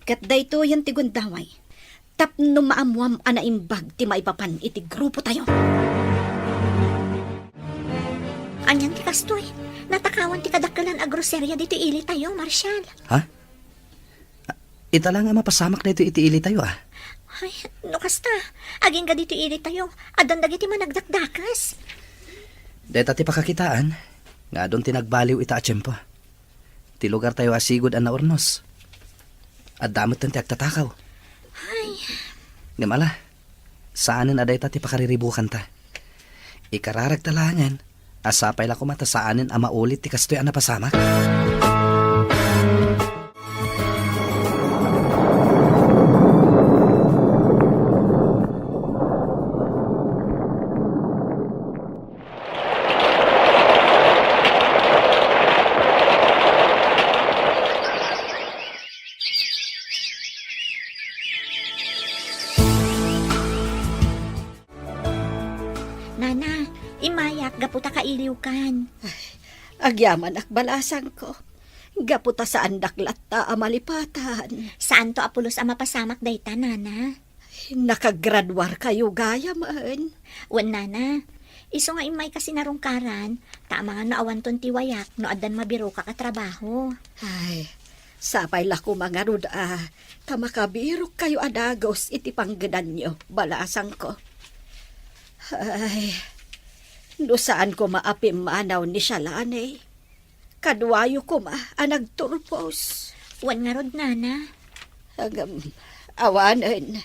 ket daytoyen ti gundaway tapno maammoam a naimbag ti maipapan iti grupotayo. Anian ti kastoy? Natakawan ti kadakkelan a groseria ditoy ilitayo, Marshal. Ha? Ita la nga mapasamak daytoy iti ilitayo, a. Ay, no kasta, agingga ditoy ilitayo, addan dagiti managdakdakes. Dayta ti pakakitaan nga adun ti nagbaliw ita a tiempo. Ti lugartayo a sigud a naurnos. Adda metten ti agtatakaw. Ay. Ngem ala, saanen a dayta ti pakariribukanta. Ikararagta laengen a sapay la koma ta saanen a maulit ti kastoy a napasamak. Nana, immayak gapu ta kailiwkan. Ay, agyamanak, balasangko. Gapu ta saandak latta a malipatan. Saanto a pulos a mapasamak dayta, Nana? Nakagraduarkayo gayamen. Wen, Nana. Isu nga immayka sinarungkaran, ta amangan no awanton ti wayak no addan mabirokak a trabaho. Ay, sapay la koma ngarud a, ta makabirokkayo a dagus iti panggedanyo, balasangko. Ay, no saan koma a pimmanaw ni Sialani. Kaduayo koma a nagturpos. Wen ngarud, Nana. Ngem, awanen,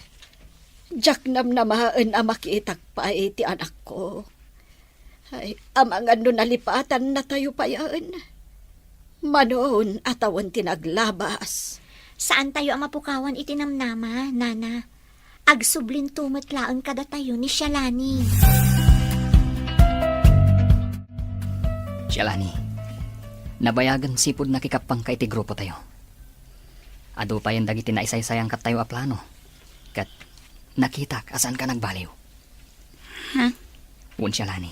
diak namnamaen a makitak pay ti anakko. Ay, amangan no nalipatannatayo payen. Manon a tawen ti naglabas. Saantayo a mapukawan iti namnama, Nana. Agsublinto met laeng kadatayo ni Sialani. Sialani, nabayagen sipud nakikappanka iti grupotayo. Adu payen dagiti naisaysayaankattayo a plano, ket nakitak a saanka nagbaliw. Ha? Wen, Sialani.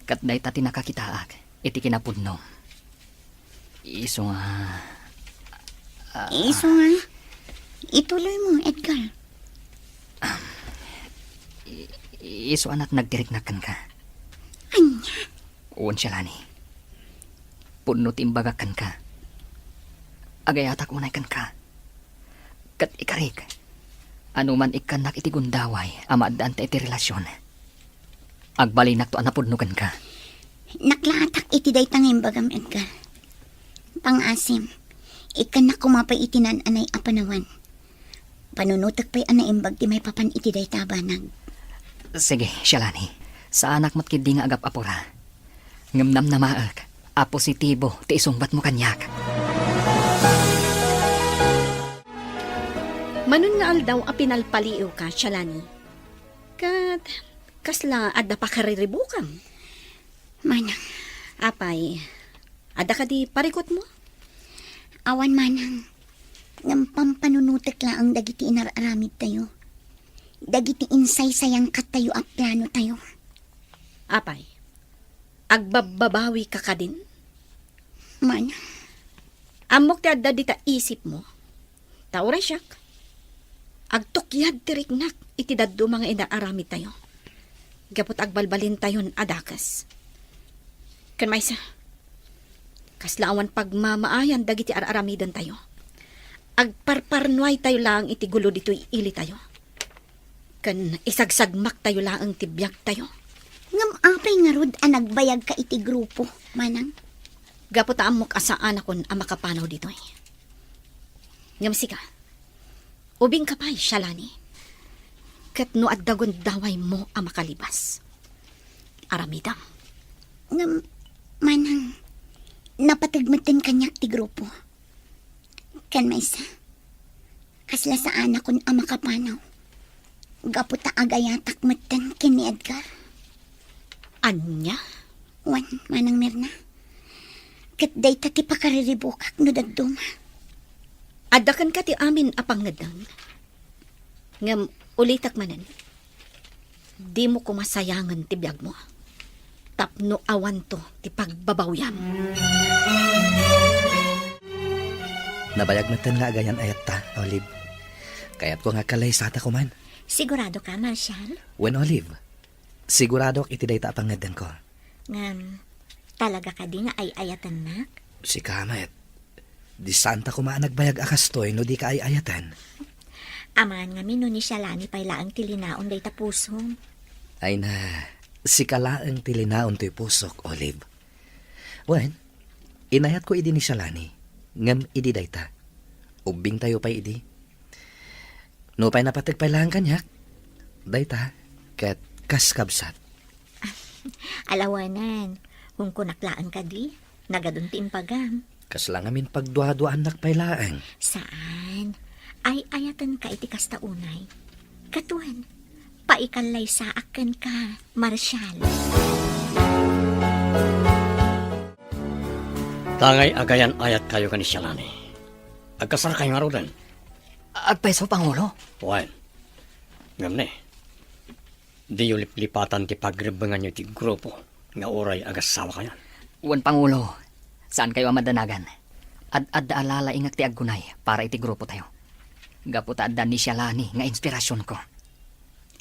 Ket dayta ti nakakitaak iti kinapudno. Isu nga, ah, Isu nga, ituloy mo, Edgar. I-, isu a nagtiriknak kenka. Ania? Wen, Sialani. Pudno ti imbagak kenka. Agayatak unay kenka. Ket ikarik, anuman ikkannak iti gundaway a maaddaan ta iti relasion, agbalinakto a napudno kenka. Naklaatak iti dayta nga imbagam, Edgar. Pangaasim, ikkannak koma pay iti naan-anay a panawen. Panunotek pay a naimbag ti maipapan iti dayta a banag. Sige, Shalani. Saanak met ketdi nga agap-apura. Ngem namnamaek a positibo ti isungbatmo kaniak. Manon nga aldaw a pinalpaliiwka, Shalani. Ket kasla adda pakariribukam? Manang. Apay, adda kadi parikutmo? Awan, Manang. Ngem pampanunotek laeng dagiti inar-aramidtayo. Dagiti insaysayangkattayo a planotayo. Apay, agbabbabawika kadin? Manang. Ammok ti adda dita isipmo. Ta uray siak, agtukyad ti riknak iti dadduma nga inar-aramidtayo. Gapu ta agbalbalintayon a dakes. Ken maysa, kasla awan pagmamaayan dagiti ar-aramidentayo. Agparparnuaytayo laeng iti gulo ditoy ilitayo. Ken isagsagmaktayo laeng ti biagtayo. Ngem apay ngarud a nagbayagka iti grupo, Manang? Gapu ta ammok a saanakon a makapanaw ditoy. Ngem sika, ubingka pay, Shalani. Ket no adda gundawaymo a makalibas, aramidem. Ngem, Manang, napateg metten kaniak ti grupo. Ken maysa, kasla saanakon a makapanaw. Gapu ta agayatak metten ken ni Edgar. Ania? Wen, Manang Mirna. Ket dayta ti pakariribukak no dadduma. Adda kenka ti amin a pangngeddeng. Ngem ulitek manen, dimo koma sayangen ti biagmo tapno awanto ti pagbabawiam. Nabayag metten nga agayan-ayatta, Olive. Kayatko nga agkallaysata koman. Sigurado ka, Marshal? Wen, Olive. Siguradok iti dayta a pangngeddengko. Ngem, talaga kadi nga ay-ayatennak? Sika met. Di saanta koma a nagbayag a kastoy no di ka ay-ayaten. Amangan ngamin no ni Shalani pay laeng ti linaon dayta pusom. Ay na, sika laeng ti linaon toy pusok, Olive. Wen, inayatko idi ni Shalani, ngem idi dayta, ubbingtayo pay idi. Nupay napateg pay laeng kaniak, dayta, ket kas kabsat. Alawanan, kunkunak laeng kadi, nagadun ti impagam. Kasla ngamin pagduaduaannak pay laeng. Saan. Ay-ayatenka iti kasta unay. Ket wen, paikallaysaak kenka, Marshal. Tangay agayan-ayatkayo ken ni Shalani. Agkasarkayo ngaruden? Agpayso, Pangulo? Wen. Ngem ne, diyo liplipatan ti pagrebbenganyo iti grupo nga uray agassawakayon. Wen, Pangulo, saankayo a madanagan. Ad-adda a lalaingek ti aggunay para iti grupotayo. Gapu ta adda ni Shalani nga inspirasionko.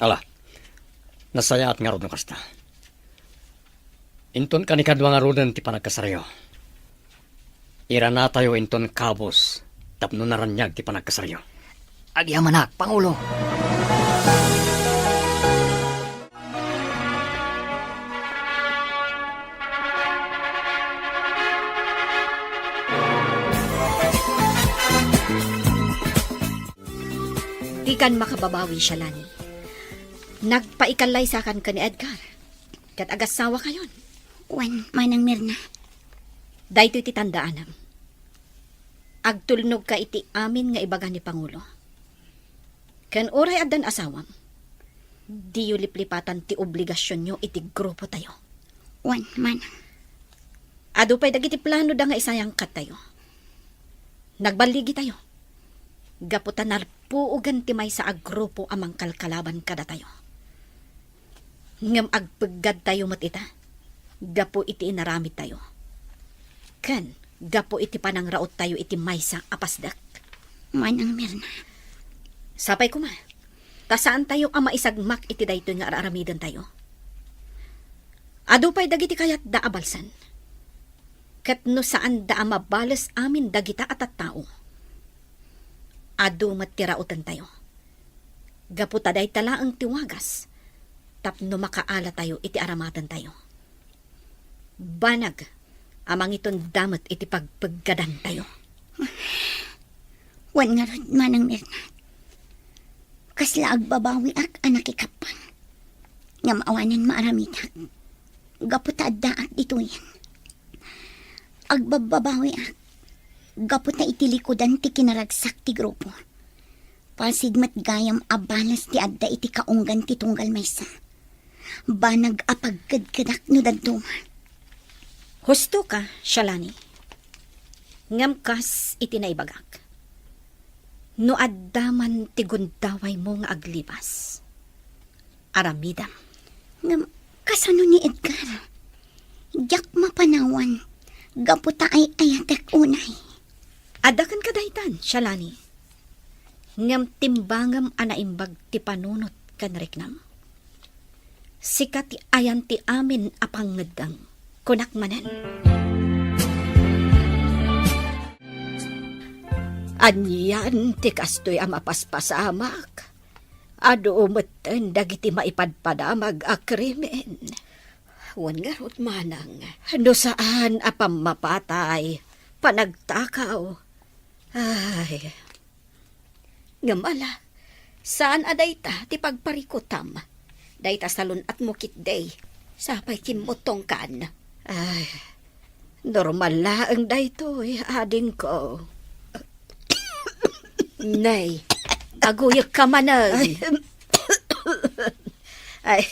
Ala, nasayaat ngarud no kasta. Inton kanikadua ngaruden ti panagkasaryo, iranatayo inton kabus tapno naraniag ti panagkasaryo. Agyamanak, Pangulo! Dikan makababawi, Shalani. Nagpaikallaysakan ken ni Edgar. Ket agassawakayon. Wen, Manang Mirna. Daytoy ti tandaanam. Agtulnogka iti amin nga ibaga ni Pangulo. Ken uray addan asawam, diyo liplipatan ti obligasionyo iti grupotayo. Wen, Manang. Adu pay dagiti planoda nga isayangkattayo. Nagballigitayo. Gapu ta narpuogan ti maysa a grupo a mangkalkalaban kadatayo. Ngem agpeggadtayo met ita, gapu iti inaramidtayo. Ken gapu iti panangraottayo iti maysa a pasdek. Manang Mirna. Sapay koma, ta saantayo a maisagmak iti daytoy nga ar-aramidentayo. Adu pay dagiti kayatda a balsen. Ket no saanda a mabales amin dagita a tattao, adu met ti rautentayo. Gapu ta dayta laeng ti wagas tapno makaalatayo iti aramatentayo. Banag a mangitunda met iti pagpeggadantayo. Wen ngarud, Manang Mirna. Kasla agbabawiak a nakikappang. Ngem awanen maaramidak. Gapu ta addaak ditoyen. Agbabbabawiak. Gapu ta iti likudan ti kinaragsak ti grupo. Pasig met gayam a balas ti adda iti kaunggan ti tunggal maysa. Banag a pagkedkedak no dadduma. Husto ka, Shalani. Ngem kas iti naibagak. No adda man ti gundawaymo nga aglibas, aramidem. Ngem kasano ni Edgar? Diak mapanawan gapu ta ay-ayatek unay. Adda kenka daytan, Shalani. Ngem timbangem a naimbag ti panunot ken riknam. Sika ti ayan ti amin a pangngeddeng, kunak manen. Anian ti kastoy a mapaspasamak? Adu metten dagiti maipadpadamag a krimen. Wen ngarud, manang. No saan a pammapatay, panagtakaw. Ay. Ngem ala, saan a dayta ti pagparikutam. Dayta salun-atmo ketdi. Sapay kimmutongkan. Ay, normal laeng daytoy, adingko. Nay, aguyekka manen. Ay, ay,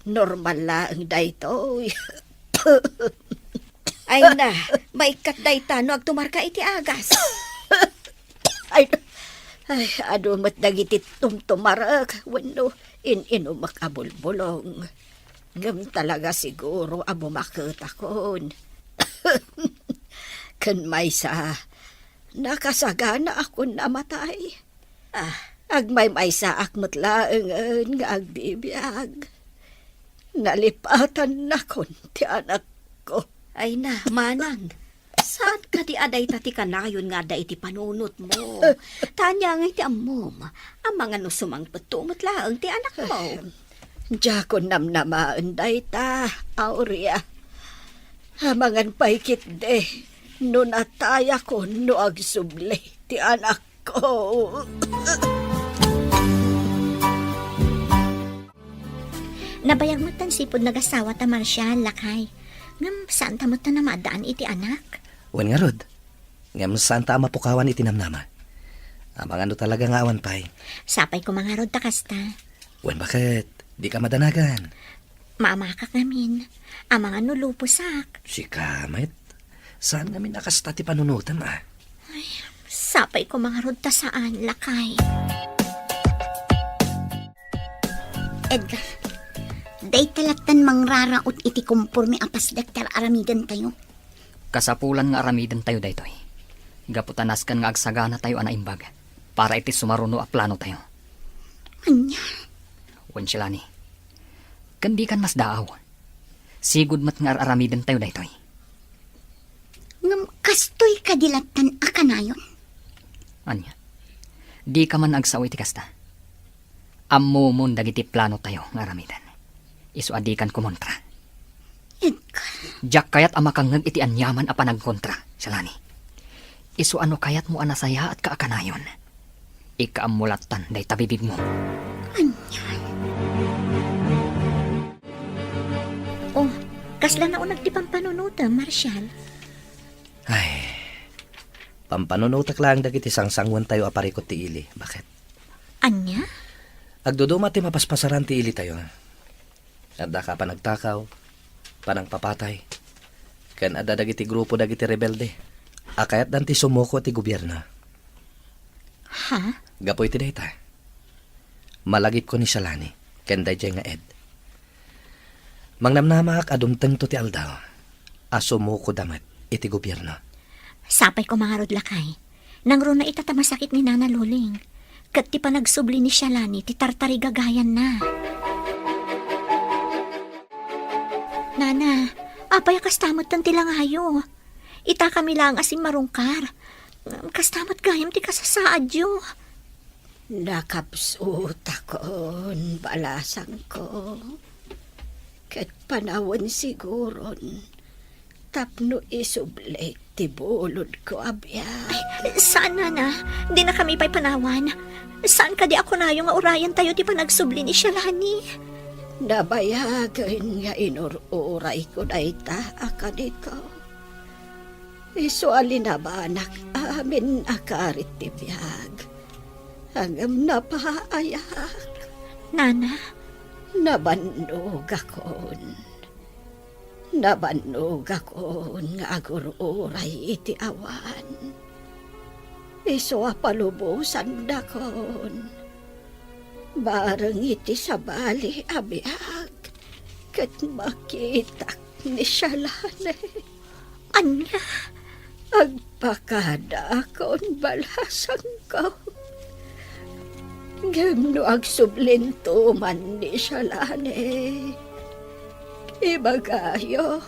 normal laeng daytoy. Ay na, maikkat dayta no agtumarka iti agas. Ay, ay, adu met dagiti tumtumarek wenno in-inumek a bulbulong. Ngem talaga siguro a bumaketakon. Ken maysa, nakasaganaakon a matay. Ah, agmaymaysaak met laengen nga agbibiag. Nalipatannakon ti anakko. Ay na, manang. Saan kadi a dayta ti kanayon nga adda iti panunotmo? Ta ania ngay ti ammom, amangan no sumangpetto met laeng ti anakmo? Diakon namnamaen dayta, Aurea. Amangan pay ketdi no natayakon no agsubli ti anakko. Nabayag met ta sipud nagasawa ta Marshall, lakay. Ngem saan ta met ta namaddaan iti anak? Wen ngarud. Ngem saan ta a mapukawan iti namnama. Amangan no talaga nga awan pay. Sapay koma ngarud ta kasta. Wen baket, dika madanagan. Maamakak ngamin. Amangan no luposak. Sika met. Saan ngamin a kasta ti panunotem, a? Ay, sapay koma ngarud ta saan, lakay. Edgar, dayta lattan mangraraot iti komporme a pasdek ti ar-aramidentayo. Kasapulan nga aramidentayo daytoy. Gapu ta nasken nga agsaganatayo a naimbag para iti sumaruno a planotayo. Ania? Wen, Shalani. Ken dikan masdaaw. Sigud met nga ar-aramidentayo daytoy. Ngem kastoy kadi lattan a kanayon? Ania? Dika man agsao iti kasta? Ammomon dagiti planotayo nga aramiden. Isu a dikan kumontra. Edgar. Diak kayat a makangngeg iti aniaman a panagkontra, Shalani. Isu a no kayatmo a nasayaatka a kanayon, ikaammo lattan dayta bibigmo. Ania? Oh, kasla nauneg ti pampanunotem, Marshall? Ay, pampanunotek laeng dagiti sangsanguentayo a parikut ti ili. Baket? Ania? Agduduma ti mapaspasaran ti ilitayo. Adda ka panagtakaw, panangpapatay, ken adda dagiti grupo dagiti rebelde a kayatdan ti sumuko ti gobierno. Ha? Gapu iti dayta, malagipko ni Shalani ken daydiay nga Ed. Mangnamnamaak a dumtengto ti aldaw a sumukoda met iti gobierno. Sapay koma ngarud, lakay. Nangruna ita ta masakit ni Nana Luling, ket ti panagsubli ni Shalani ti tartarigagayanna. Nana, apay a kasta metten ti langayo? Itakami laeng a simmarungkar. Kasta met gayam ti kasasaadyo. Nakapsutakon, balasangko. Ket panawen siguron tapno isublik ti bulodko a biag. Ay, saan, Nana. Dinakami pay panawan. Saan kadi a kunayo nga urayantayo ti panagsubli ni Shalani? Nabayagen nga inur-urayko dayta a kadiko. Isu a linabanak amin a karit ti biag. Ngem napaayak. Nana? Nabannogakon. Nabannogakon nga agur-uray iti awan. Isu a palubosandakon. Bareng iti sabali a biag, ket makitak ni Shalane. Ania? Agpakadaakon balasangko. Ngem no agsublinto man ni Shalane, ibagayo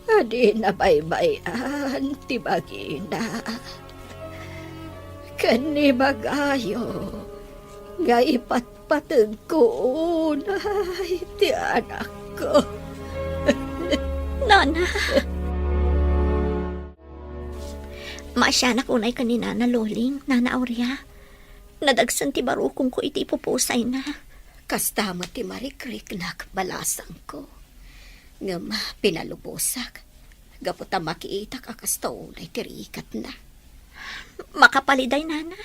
a dina baybay-an ti bagina. Ken ibagayo nga ipatpateg ko unay ti anakko. Nana! Maasianak unay ken ni Nana Loling, Nana Aurea. Nadagsen ti barukongko iti ipupusayna. Kasta met ti marikriknak, balasangko. Ngem pinalubosak, gapu ta makiitak a kasta unay ti rikatna. Makapaliday, Nana.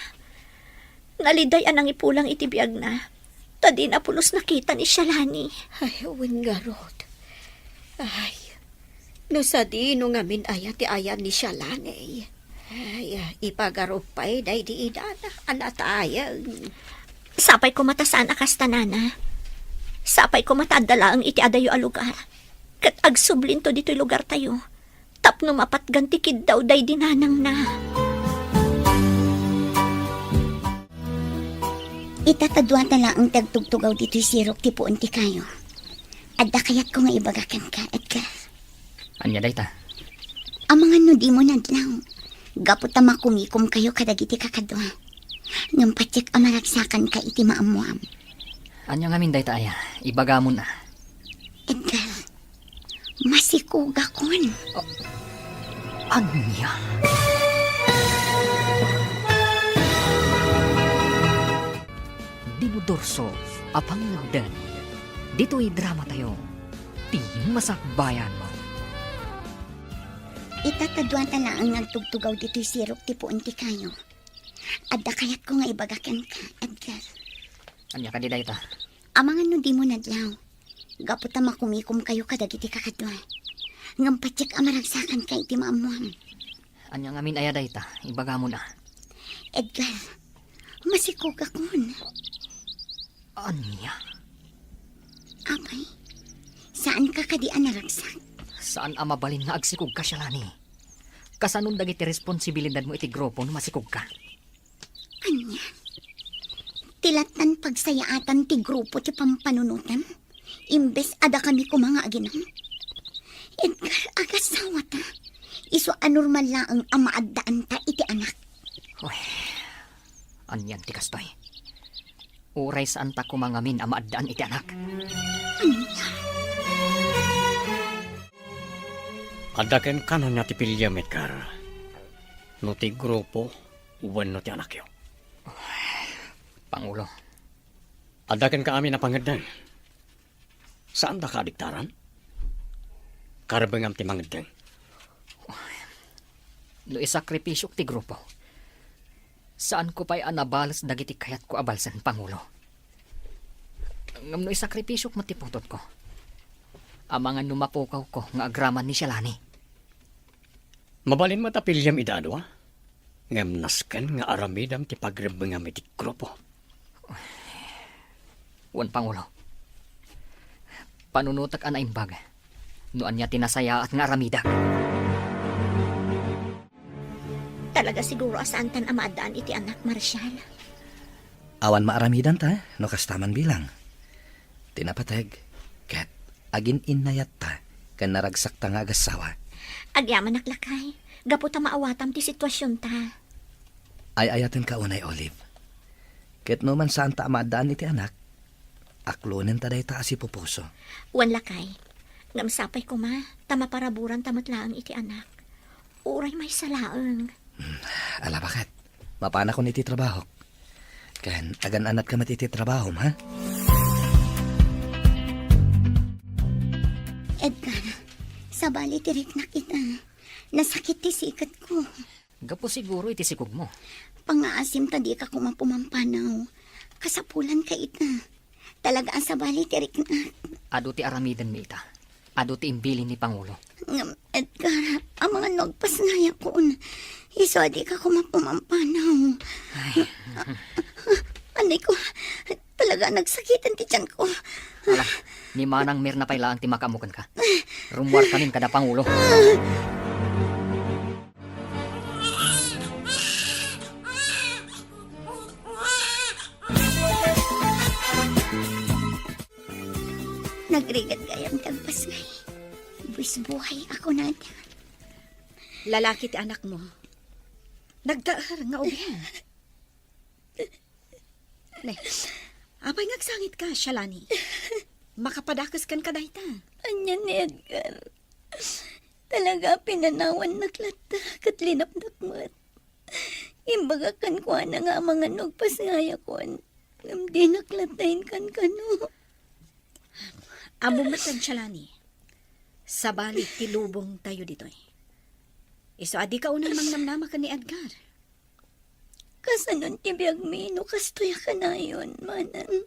Naliday a nangipulang iti biagna, ta dina pulos nakita ni Shalani. Ay, wen ngarud. Ay, no sadino ngamin aya ti ayan ni Shalani. Ay, ipagarup pay daydi idana a natayeng. Sapay koma ta saan a kasta, Nana. Sapay koma ta adda laeng iti adayo a lugar. Ket agsublinto ditoy lugartayo. Tapno mapatgan ti kiddaw daydi nanangna. Ita ta dua ta laeng ti agtugtugaw ditoy sirok ti puon ti kayo. Adda kayatko nga ibaga kenka, Edgar. Ania dayta? Amangan no dimo nadlaw, gapu ta makumikomkayo kadagiti kakadua. Ngem patiek a maragsakanka iti maammoam. Ania ngamin dayta aya? Ibagamon a. Edgar, masikogakon. A-, ania? Dino Dorso a pangngegdan ditoy dramatayo, Ti Masakbayan. Ita ta dua ta laeng nga agtugtugaw ditoy sirok ti puon ti kayo. Adda kayatko nga ibaga kenka, Edgar. Ania kadi dayta? Amangan no dimo nadlaw, gapu ta makumikomkayo kadagiti kakadua. Ngem patiek a maragsakanka iti maammoam. Ania ngamin aya dayta? Ibagamon a. Edgar, masikogakon. Ania? Apay, saanka kadi a naragsak? Saan a mabalin nga agsikogka, Shalani. Kasanon dagiti responsibilidadmo iti grupo no masikogka? Ania? Ti lattan pagsayaatan ti grupo ti pampanunotam? Imbes a dakami koma nga aginom? Edgar, agasawata. Isu a normal laeng a maaddaanta iti anak. Uy, anian ti kastoy? Uray saanta koma ngamin a maaddaan iti anak. Ania? Adda kenka ania ti piliem, Edgar? No ti grupo wenno ti anakyo? Pangulo. Adda kenka amin a pangeddeng. Saandaka a diktaran? Karbengam ti mangeddeng. No isakripisiok ti grupo, saanko pay a nabales dagiti kayatko a balsen, Pangulo. Ngem no isakripisiok met ti putotko, amangan no mapukawko nga agraman ni Shalani. Mabalin met a piliem ida a dua, ngem nasken nga aramidem ti pagrebbengam iti grupo. Wen, Pangulo, panunotek a naimbag no ania ti nasayaat nga aramidek. Talaga siguro a saantan a maaddaan iti anak, Marshal. Awan maaramidanta no kasta man bilang. Ti napateg, ket agin-innayatta ken naragsakta nga agassawa. Agyamanak, lakay, gapu ta maawatam ti situasionta. Ay-ayatenka unay, Olive. Ket no man saanta a maaddaan iti anak, aklonenta dayta a sipupuso. Wen, lakay, ngem sapay koma ta maparaburanta met laeng iti anak. Uray maysa laeng. Hmm, ala, baket. Mapanakon iti trabahok. Ken agan-anatka met iti trabahom, ha? Edgar, sabali ti riknak ita. Nasakit ti siketko. Gapu siguro iti sikogmo. Pangngaasim ta dika koma pumampanaw. Kasapulanka ita. Talaga a sabali ti riknak. Adu ti aramidenmi ita. Adu ti imbilin ni Pangulo. Ngem, Edgar, amangan no agpasngayakon. Isu a dika koma pumampanaw. Ay. Anay ko, talaga nagsakiten ti tiyanko. Ala, ni Manang Mirna pay laeng ti makaammo kenka. Rummuarkamin kada Pangulo. Nagrigat gayam ti agpasngay. Buis buhay a kunada. Lalaki ti anakmo. Nagtaer nga ubing. Ne, apay nga agsangitka, Shalani? Makapadakes kenka dayta. Ania ni Edgar? Talaga, pinanawannak latta ket linapnak met. Imbagak kenkuana nga amangan no agpasngayakon, ngem dinak latta inkankano. Ammom met, Shalani, sabali ti lubongtayo ditoy. Isu a dika unay mangnamnama ken ni Edgar. Kasanon ti biagmi no kastoy a kanayon, manang?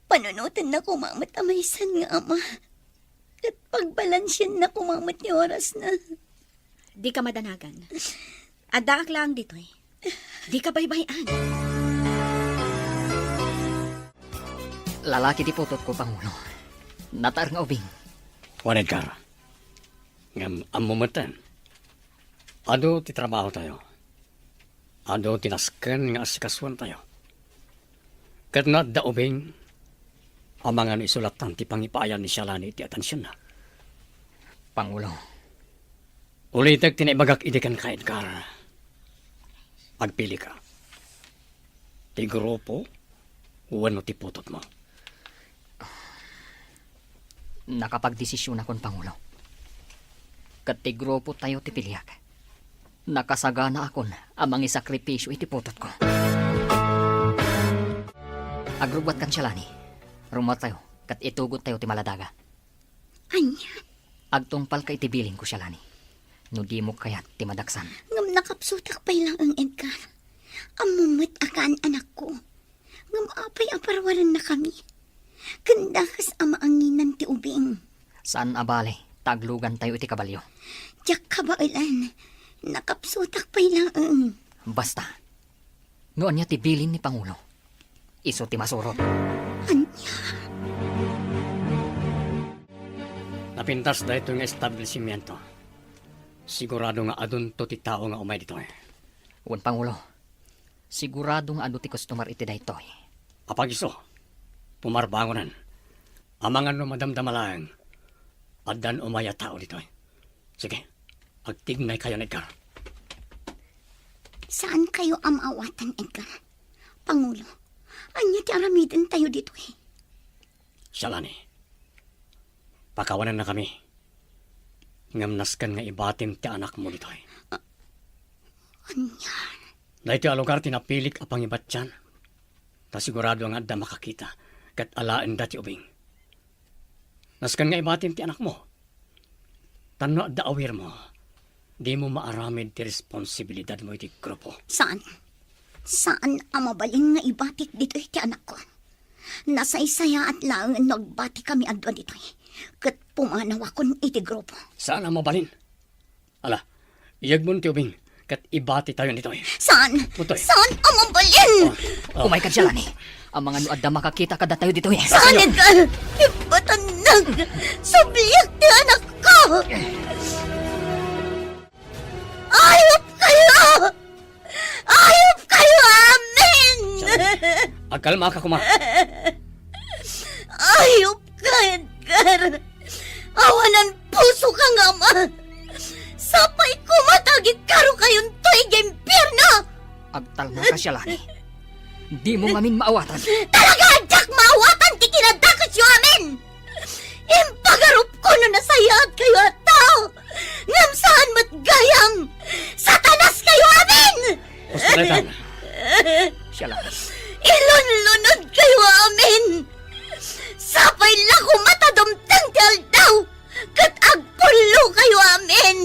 Panunotenna koma met a maysan nga ama. Ket pagbalansienna koma met ti orasna. Dika madanagan. Addaak laeng ditoy. Dika baybay-an. Lalaki ti putotko, Pangulo. Nataer nga ubing. Wen, Edgar. Ngem ammo metten, adu ti trabahotayo. Adu ti nasken nga asikasuentayo. Ket no adda ubing, amangan no isu lattan ti pangipaayan ni Shalani iti atensionna. Pangulo. Ulitek ti naibagak idi kenka, Edgar. Agpilika. Ti grupo wenno ti putotmo? Nakapagdesisionakon, Pangulo. Ket ti grupotayo ti piliak. Nakasaganaakon a mangisakripisio iti putotko. Agrubbuatkan, Shalani. Rummuartayo, ket itugottayo ti maladaga. Ania? Agtungpalka iti bilinko, Shalani, no dimo kayat ti madaksan. Ngem nakapsutak pay laeng, Edgar. Ammom met a kaan-anakko. Ngem apay a paruarennakami? Ken dakes a maanginan ti ubing. Saan a bale ta aglugantayo iti kabalio. Diak kabaelan. Nakapsutak pay laeng. Basta, no ania ti bilin ni Pangulo, isu ti masurot. Ania? Napintas daytoy nga establishimiento. Sigurado nga adunto ti tao nga umay ditoy. Wen, Pangulo, sigurado nga adu ti customer iti daytoy. Apagiso, pumarbangonan. Amangan no madamdama laeng, addan umay a tao ditoy. Sige, agtignaykayon, Edgar. Saankayo a maawatan, Edgar. Pangulo, ania ti aramidentayo ditoy? Shalani, pakawanennakami. Ngem nasken nga ibatim ti anakmo ditoy. Ania? Daytoy a lugar ti napilik a pangibatian. Ta sigurado nga adda makakita ket alaenda ti ubing. Nasken nga ibatim ti anakmo. Tan no adda awirmo, dimo maaramid ti responsibilidadmo iti grupo. Saan? Saan a mabalin nga ibatik ditoy ti anakko. Nasaysayaat laeng no agbatikami a dua ditoy, ket pumanawakon iti grupo. Saan a mabalin? Ala, iyegmon ti ubing, ket ibatitayon ditoy. Saan? Ditoy. Saan a mabalin? Oh, oh. Umayka, Shalani. Amangan no adda makakita kadatayo ditoy. Saan, Edgar? Ibatannak! Subliak ti anakko! Ayop kayo! Ayop kayo amin! Agkalmaka koma. Ayop ka, Edgar! Awanan puso ka nga ama! Sapay koma ta agikkarokayonto idiay impierno! Agtalnaka, Shalani. Dimo ngamin maawatan. Talaga a diak maawatan ti kinadakesyo amin! Impagarupko no nasayaat kayo a tao, ngem saan met Siya lang. Ilunlunod kayo amin! Sapay la koma ta dumteng ti aldaw ket agpullo kayo amin!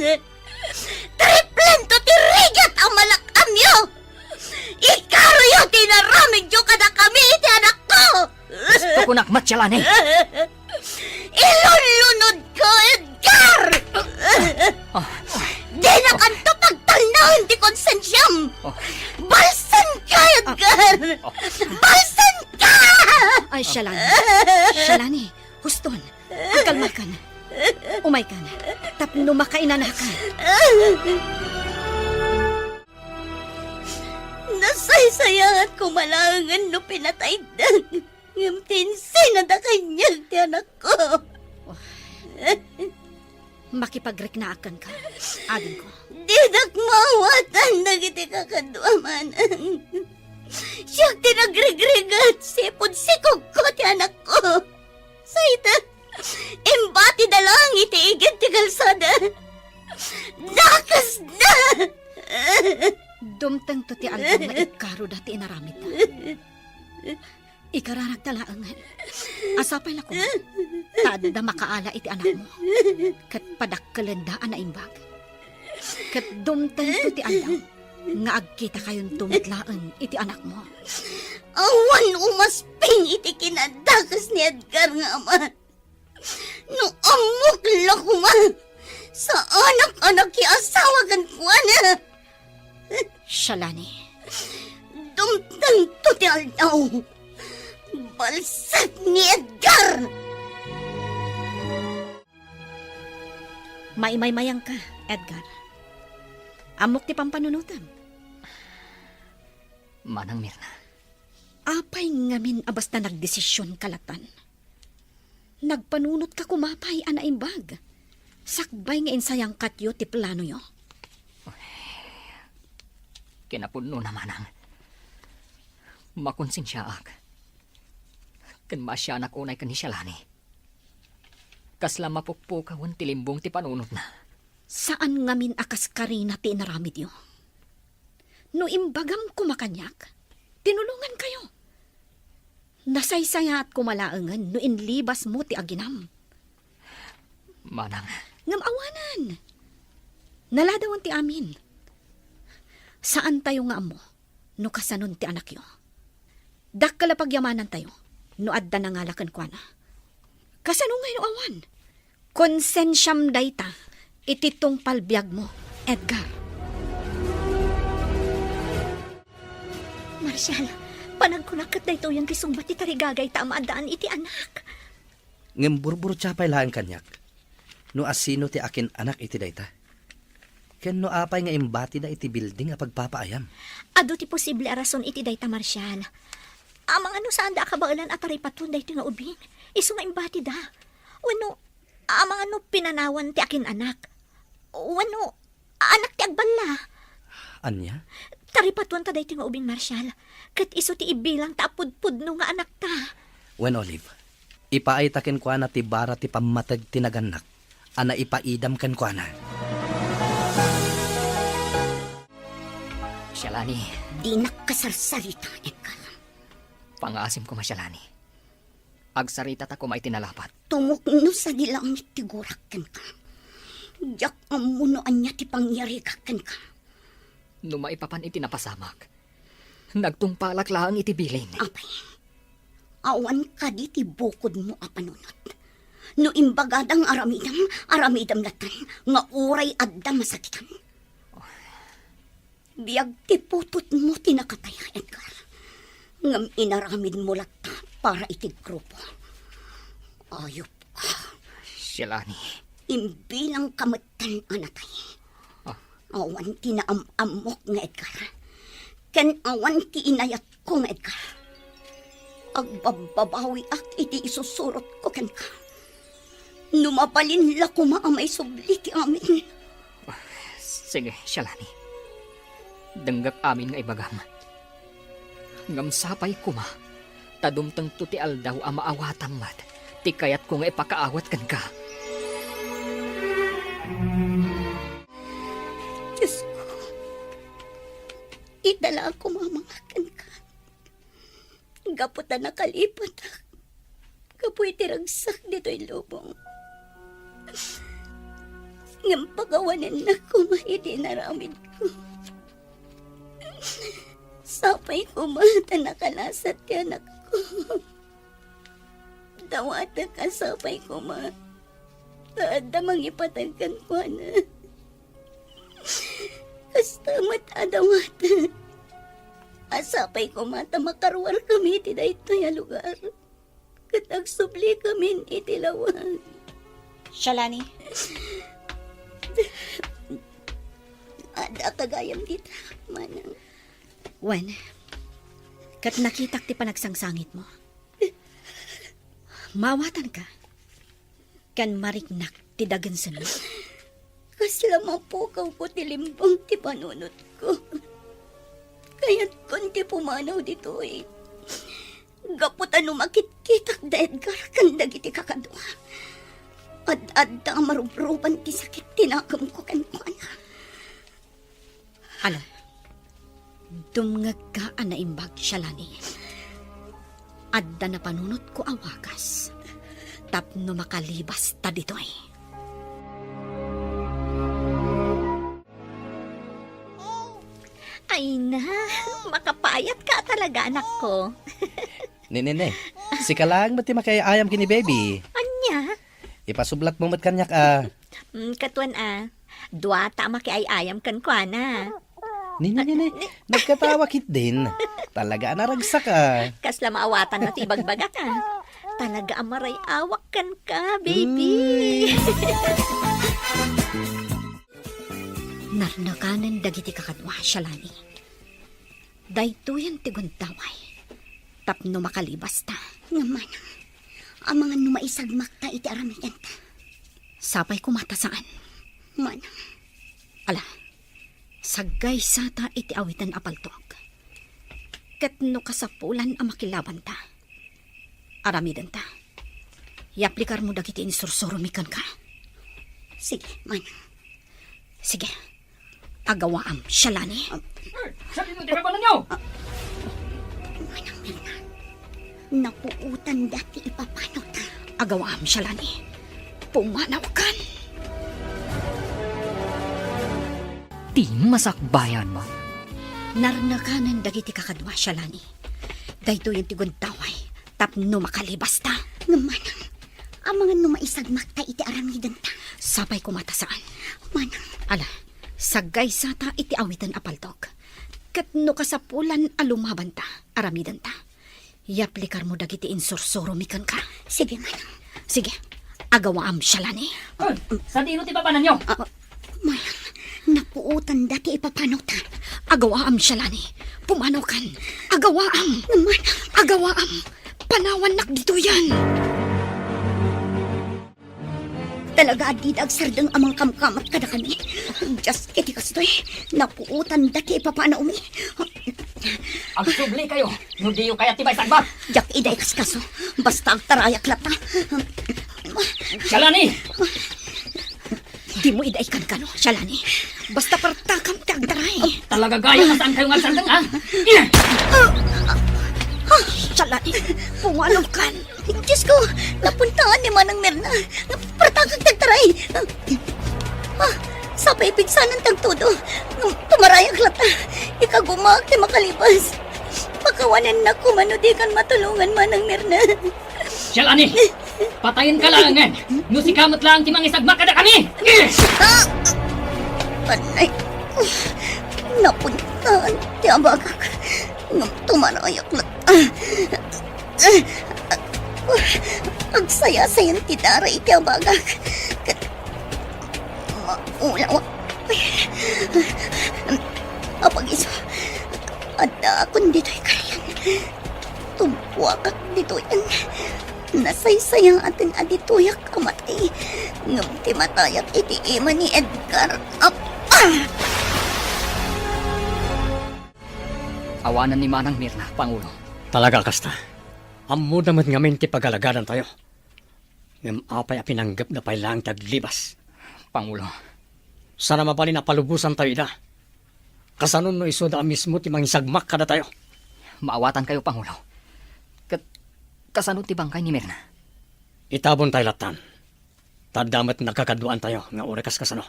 Triplento ti rigat a malak-amyo! Ikaroyo ti inaramidyo kadakami iti anakko! Gusto ko nakmat, Shalani. Ilunlunod ko, Edgar! Ah. Dinakanto pagtalnaen ti konsensiam! Oh. Balsen ka, Edgar! Oh. Balsen ka! Ay, Shalani. Shalani, huston. Agkalmakan. Umaykan. Tapno makainanakan. Nasaysayaat koma laengen no pinatayda. Ngem ti insinada kaniak ti anakko. Oh. Makipagriknaak kenka, adingko. Didak maawatan dagiti kakaduam, Manang. Siak ti nagrigrigat, sipud sikogko ti anakko. Sayta, imbatida laeng iti igid ti kalsada. Dakesda! Dumtengto ti aldaw nga ikkaroda ti inaramidda. Ikararakta laengen a sapay la koma ta adda makaala iti anakmo ket padakkelenda a naimbag. Ket dumtengto ti aldaw nga agkitakayonto met laeng iti anakmo. Awan umasping iti kinadakes ni Edgar nga ama. No ammok la koma, saanak a nakiasawa kenkuana. Shalani. Dumtengto ti aldaw. Balsek ni Edgar! Maimaymayangka, Edgar. Ammok ti pampanunotem. Manang Mirna. Apay ngamin a basta nagdesisionka latan? Nagpanunotka koma pay a naimbag, sakbay nga insayangkatyo ti planoyo. Kinapudnona, Manang. Makonsensiaak. Ken maasianak unay ken ni Shalani. Kasla mapukpukawen ti limbong ti panunotna. Saan ngamin a kas karina ti inaramidyo. No imbagam koma kaniak, tinulongankayo. Nasaysayaat koma laengen no inlibasmo ti aginam. Manang. Ngem awanen. Naladawen ti amin. Saantayo nga ammo no kasanon ti anakyo. Dakkel a pagyamanantayo no adda nangala kenkuana. Kasano ngay no awan? Konsensiam dayta iti tungpal biagmo, Edgar. Marshal, panagkunak ket daytoyen ti sungbat ti tarigagayta a maaddaan iti anak. Ngem burburtia pay laeng kaniak no asino ti akin-anak iti dayta. Ken no apay nga imbatida iti bilding a pagpapaayam? Adu ti posible a rason iti dayta, Marshal. Amangan no saanda a kabaelan a taripaton daytoy nga ubing, isu nga imbatida. Wenno, amangan no pinanawan ti akin-anak. Wenno, anak ti agballa. Ania? Taripatuanta daytoy nga ubing, Marshal, ket isu ti ibilangta a pudpudno nga anakta. Wen, Olive, ipaayta kenkuana ti bara ti pammateg ti nagannak a naipaidam kenkuana. Shalani. Dinak kasarsarita, Edgar. Pangaasim koma, Shalani. Agsaritata koma iti nalapat. Tumukno sadi langit ti gurak kenka. Diak ammo no ania ti pangyarigak kenka. No maipapan iti napasamak, nagtungpalak laeng iti bilin. Apay, awan kadi ti bukodmo a panunot? No imbagada nga aramidem, aramidem latta nga uray adda masakitan. Biag ti putotmo ti nakataya, Edgar. Ngem inaramidmo latta para iti grupo. Ayupka. Shalani. Imbilangka metten a natay. Ah. Awan ti naam-ammok nga Edgar. Ken awan ti inayatko nga Edgar. Agbabbabawiak iti isusurotko kenka. No mabalin la koma a maisubli ti amin. Sige, Shalani. Denggek amin nga ibagam. Ngem sapay koma, ta dumtengto ti aldaw a maawatam met ti kayatko nga ipakaawat kenka. Diosko, Ita la a kumamangak kenka. Gapu ta nakalipatak gapu iti ragsak ditoy lubong. Ngem pakawanennak koma iti inaramidko. Sapay koma ta nakalasat ti anakko. Dawatek a sapay koma ta adda mangipateg kenkuana. Kasta met a dawatek a sapay koma ta makaruarkami iti daytoy a lugar ket agsublikami iti lawag. Shalani. Adda gayam dita, manang. Wen, ket nakitak ti panagsangsangitmo. Maawatanka, ken mariknak ti dagensenmo. Kasla mapukawko ti limbang ti panunotko. Kayatkon ti pumanaw ditoy. Gapu ta no makitkitak da Edgar ken dagiti kakadua, ad-adda a marubruban ti sakit ti nakemko kenkuana. Ala, dumngegka a naimbag, Shalani. Adda napanunotko a wagas tapno makalibasta ditoy. Ay na, makapayatka talaga, anakko. Ni, ni, ni. Sika laeng met ti makiay-ayam ken ni baby. Ania? Ipasublatmo met kaniak a. Mm, katuan a. Dua ta a makiay-ayam kenkuana. Ni, ni, ni, ni. Nagkatawa ketdin. Talaga a naragsak a. Kasla maawatanna ti ibagbagak a. Talaga a maray-awak kenka, baby. Uy. Narnakanen dagiti kakadua, Shalani. Daytoyen ti gundaway tapno makalibasta. Ngem manang, amangan no maisagmakta iti aramidenta. Sapay koma ta saan. Manang. Ala, saggaysata iti awiten a paltog. Ket no kasapulan a makilabanta, aramidenta. Yaplikarmo dagiti insursuromi kenka. Sige, manang. Sige. Agawaam, Shalani. Ah. Eh, sadino ti papananyo? Ah. Manang Mirna, napuotanda ti ipapanota. Agawaam, Shalani. Pumanawkan. Ti masakbayan mo. Narnakanen dagiti kakadua, Shalani. Daytoyen ti gundaway tapno makalibasta. Ngem manang, amangan no maisagmakta iti aramidenta. Sapay koma ta saan. Manang. Ala, saggaysata iti awiten a paltog. Ket no kasapulan a lumabanta, aramidenta. Yaplikarmo dagiti insursuromi kenka. Sige, manang. Sige. Agawaam, Shalani. Eh, sadino ti papananyo? Ah, manang, napuotanda ti ipapanota. Agawaam, Shalani. Pumanawkan. Agawaam. Manang. Agawaam. Panawannak ditoyen. Talaga a dida agsardeng a mangkamkamat kadakami. Dios iti kastoy, napuotanda ti ipapanawmi. Agsublikayo no diyo kayat ti maisagmak. Diak ida ikaskaso. Basta agtarayak latta. Shalani! Dimo ida ikankano, Shalani. Basta partakam ti agtaray. Talaga gayo nga saan kayo nga agsardeng, ha? Ah, Shalani, pumanawkan. Dios ko, napuntaan ni Manang Mirna. Partakak ti agtaray. Ah, sapay pigsanan ti agtudo. Tumarayak latta. Ikagumaak ti makalibas. Pakawanennak koma no dikan matulongan, Manang Mirna. Shalani! Patayenka laengen no sika met laeng ti mangisagmak kadakami! Ah! Anay, napuntaan ti abagak. Ngem tumarayak latta. Agsayasayan ti dara iti abagak. Ket maulawak. Apag-isu, addaakon ditoy karian. Tumpuakak ditoyen. Nasaysayaaten a ditoyak a matay. Ngem ti matayak iti ima ni Edgar. Apa! Awanan ni Manang Mirna, Pangulo. Talaga kasta. Ammona met ngamin ti pagalaganantayo. Ngem apay a pinanggepna pay laeng ti aglibas? Pangulo, saan a mabalin a palubosantayo ida. Kasano no isuda a mismo ti mangisagmak kadatayo? Maawatankayo, Pangulo. Ket kasano ti bangkay ni Mirna? Itabontay lattan. Ta adda met nagkakaduaantayo nga uray kas kasano.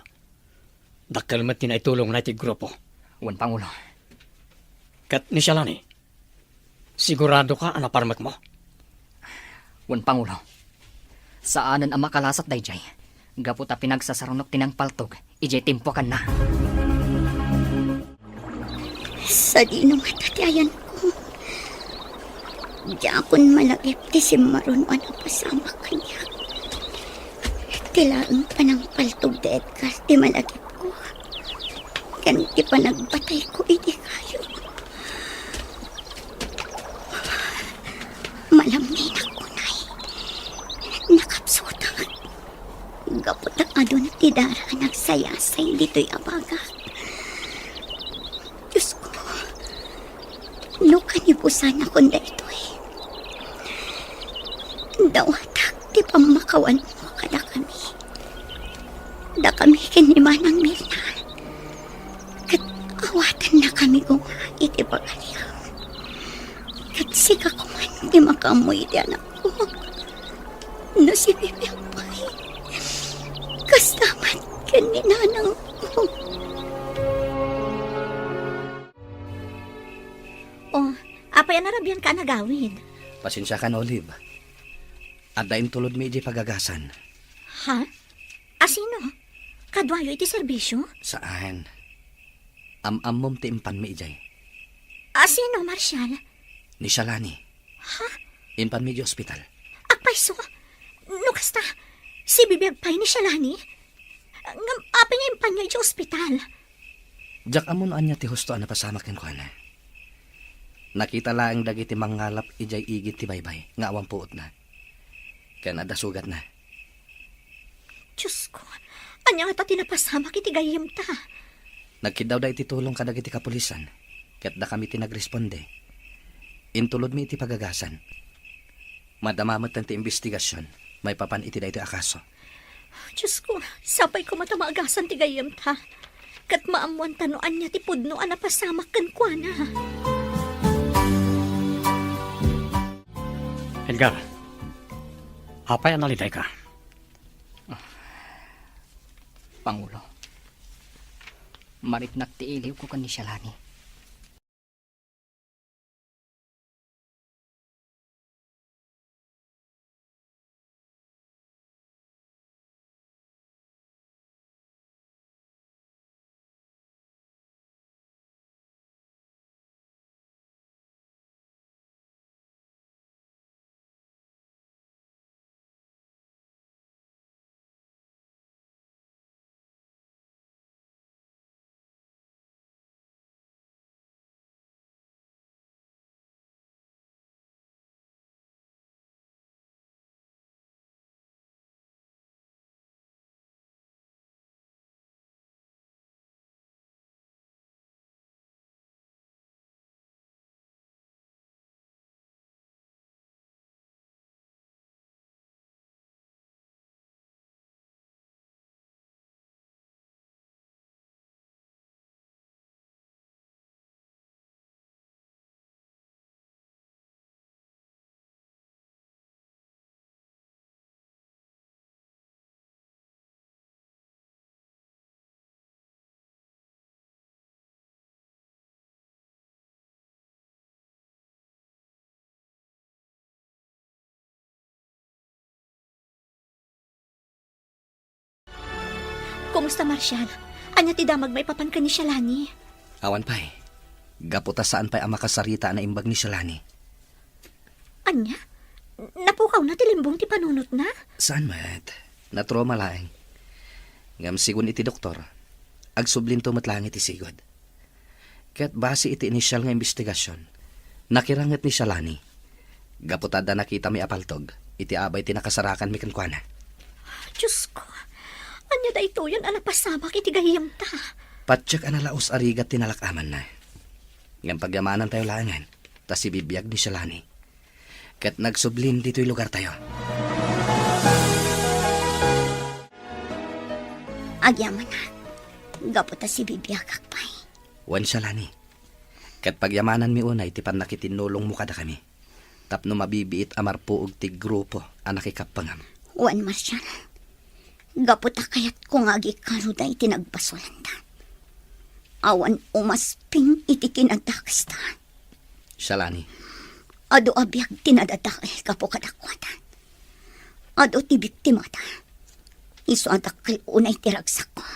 Dakkel met ti naitulongna iti grupo. Wen, Pangulo. Ket ni Shalani, siguradoka a naparmekmo? Wen, Pangulo. Saanen a makalasat daydiay, gapu ta pinagsasarunok ti nangpaltog idiay timpo a kanna. Sadino ngata ti ayanko? Diakon malagip ti simmaruno a napasamak kaniak. Ti laeng panangpaltog da Edgar ti malagipko ken ti panagbatayko iti kayo. Malamninak unay. Nakapsutak. Gapu ta aduna ti dara a nagsayasay ditoy a bagak. Diosko, no kanibusanakon daytoy, dawatak ti pammakawanmo kadakami. Dakami ken ni Manang Mirna, ket awatennakami koma iti pagariam. Ket sika koma ti makaammo iti anakko. No sibibiag pay, kasta met ken ni nanangko. Oh, apay a narabianka a nagawid? Pasensiakan, Olive. Adda intulodmi idiay pagagasan. Ha? Asino? Kaduayo iti serbisio? Saan. Am-ammom ti impanmi idiay. Asino, Marshall? Ni Shalani. Ha? Impanmi idiay ospital. Agpayso? No kasta, sibibiag pay ni Shalani? Ngem apay nga impanyo idiay ospital? Diak ammo no ania ti husto a napasamak kenkuana. Nakita laeng dagiti mangngalap idiay igid ti baybay nga awan puotna. Ken adda sugatna. Diosko, ania ngata ti napasamak iti gayyemta? Nagkiddawda iti tulong kadagiti kapulisan, ket dakami ti nagresponde. Intulodmi iti pagagasan. Madama metten ti imbestigasion maipapan iti daytoy a kaso. Diosko, sapay koma ta maagasan ti gayyemta, ket maammoanta no ania ti pudno a napasamak kenkuana. Edgar, apay a nalidayka? Pangulo, mariknak ti iliwko ken ni Shalani. Kumusta, Marshall? Ania ti damag maipapan ken ni Shalani? Awan pay. Gapu ta saan pay a makasarita a naimbag ni Shalani. Ania? Napukawna ti limbong ti panunotna? Saan met. Natrauma laeng. Ngem sigun iti doktor, agsublinto met laeng iti sigud. Ket base iti inisial nga imbestigasion, nakiranget ni Shalani. Gapu ta adda nakitami a paltog iti abay ti nakasarakanmi kenkuana. Diosko, ania daytoyen a napasamak iti gayyemta? Patiek a nalaus a rigat ti nalak-amanna. Ngem pagyamanantayo laengen ta sibibiag ni Shalani. Ket nagsublin ditoy lugartayo. Agyamanak, gapu ta sibibiagak pay. Wen, Shalani, ket pagyamananmi unay ti pannakitinnulongmo kadakami tapno mabibiit a marpuog ti grupo a nakikappengam. Wen, Marshal, gapu ta kayatko nga agikaruda iti nagbasolanda. Awan umasping iti kinadakesta. Shalani. Adu a biag ti nadadael gapu kadakuada. Adu ti biktimada. Isu a dakkel unay ti ragsakko.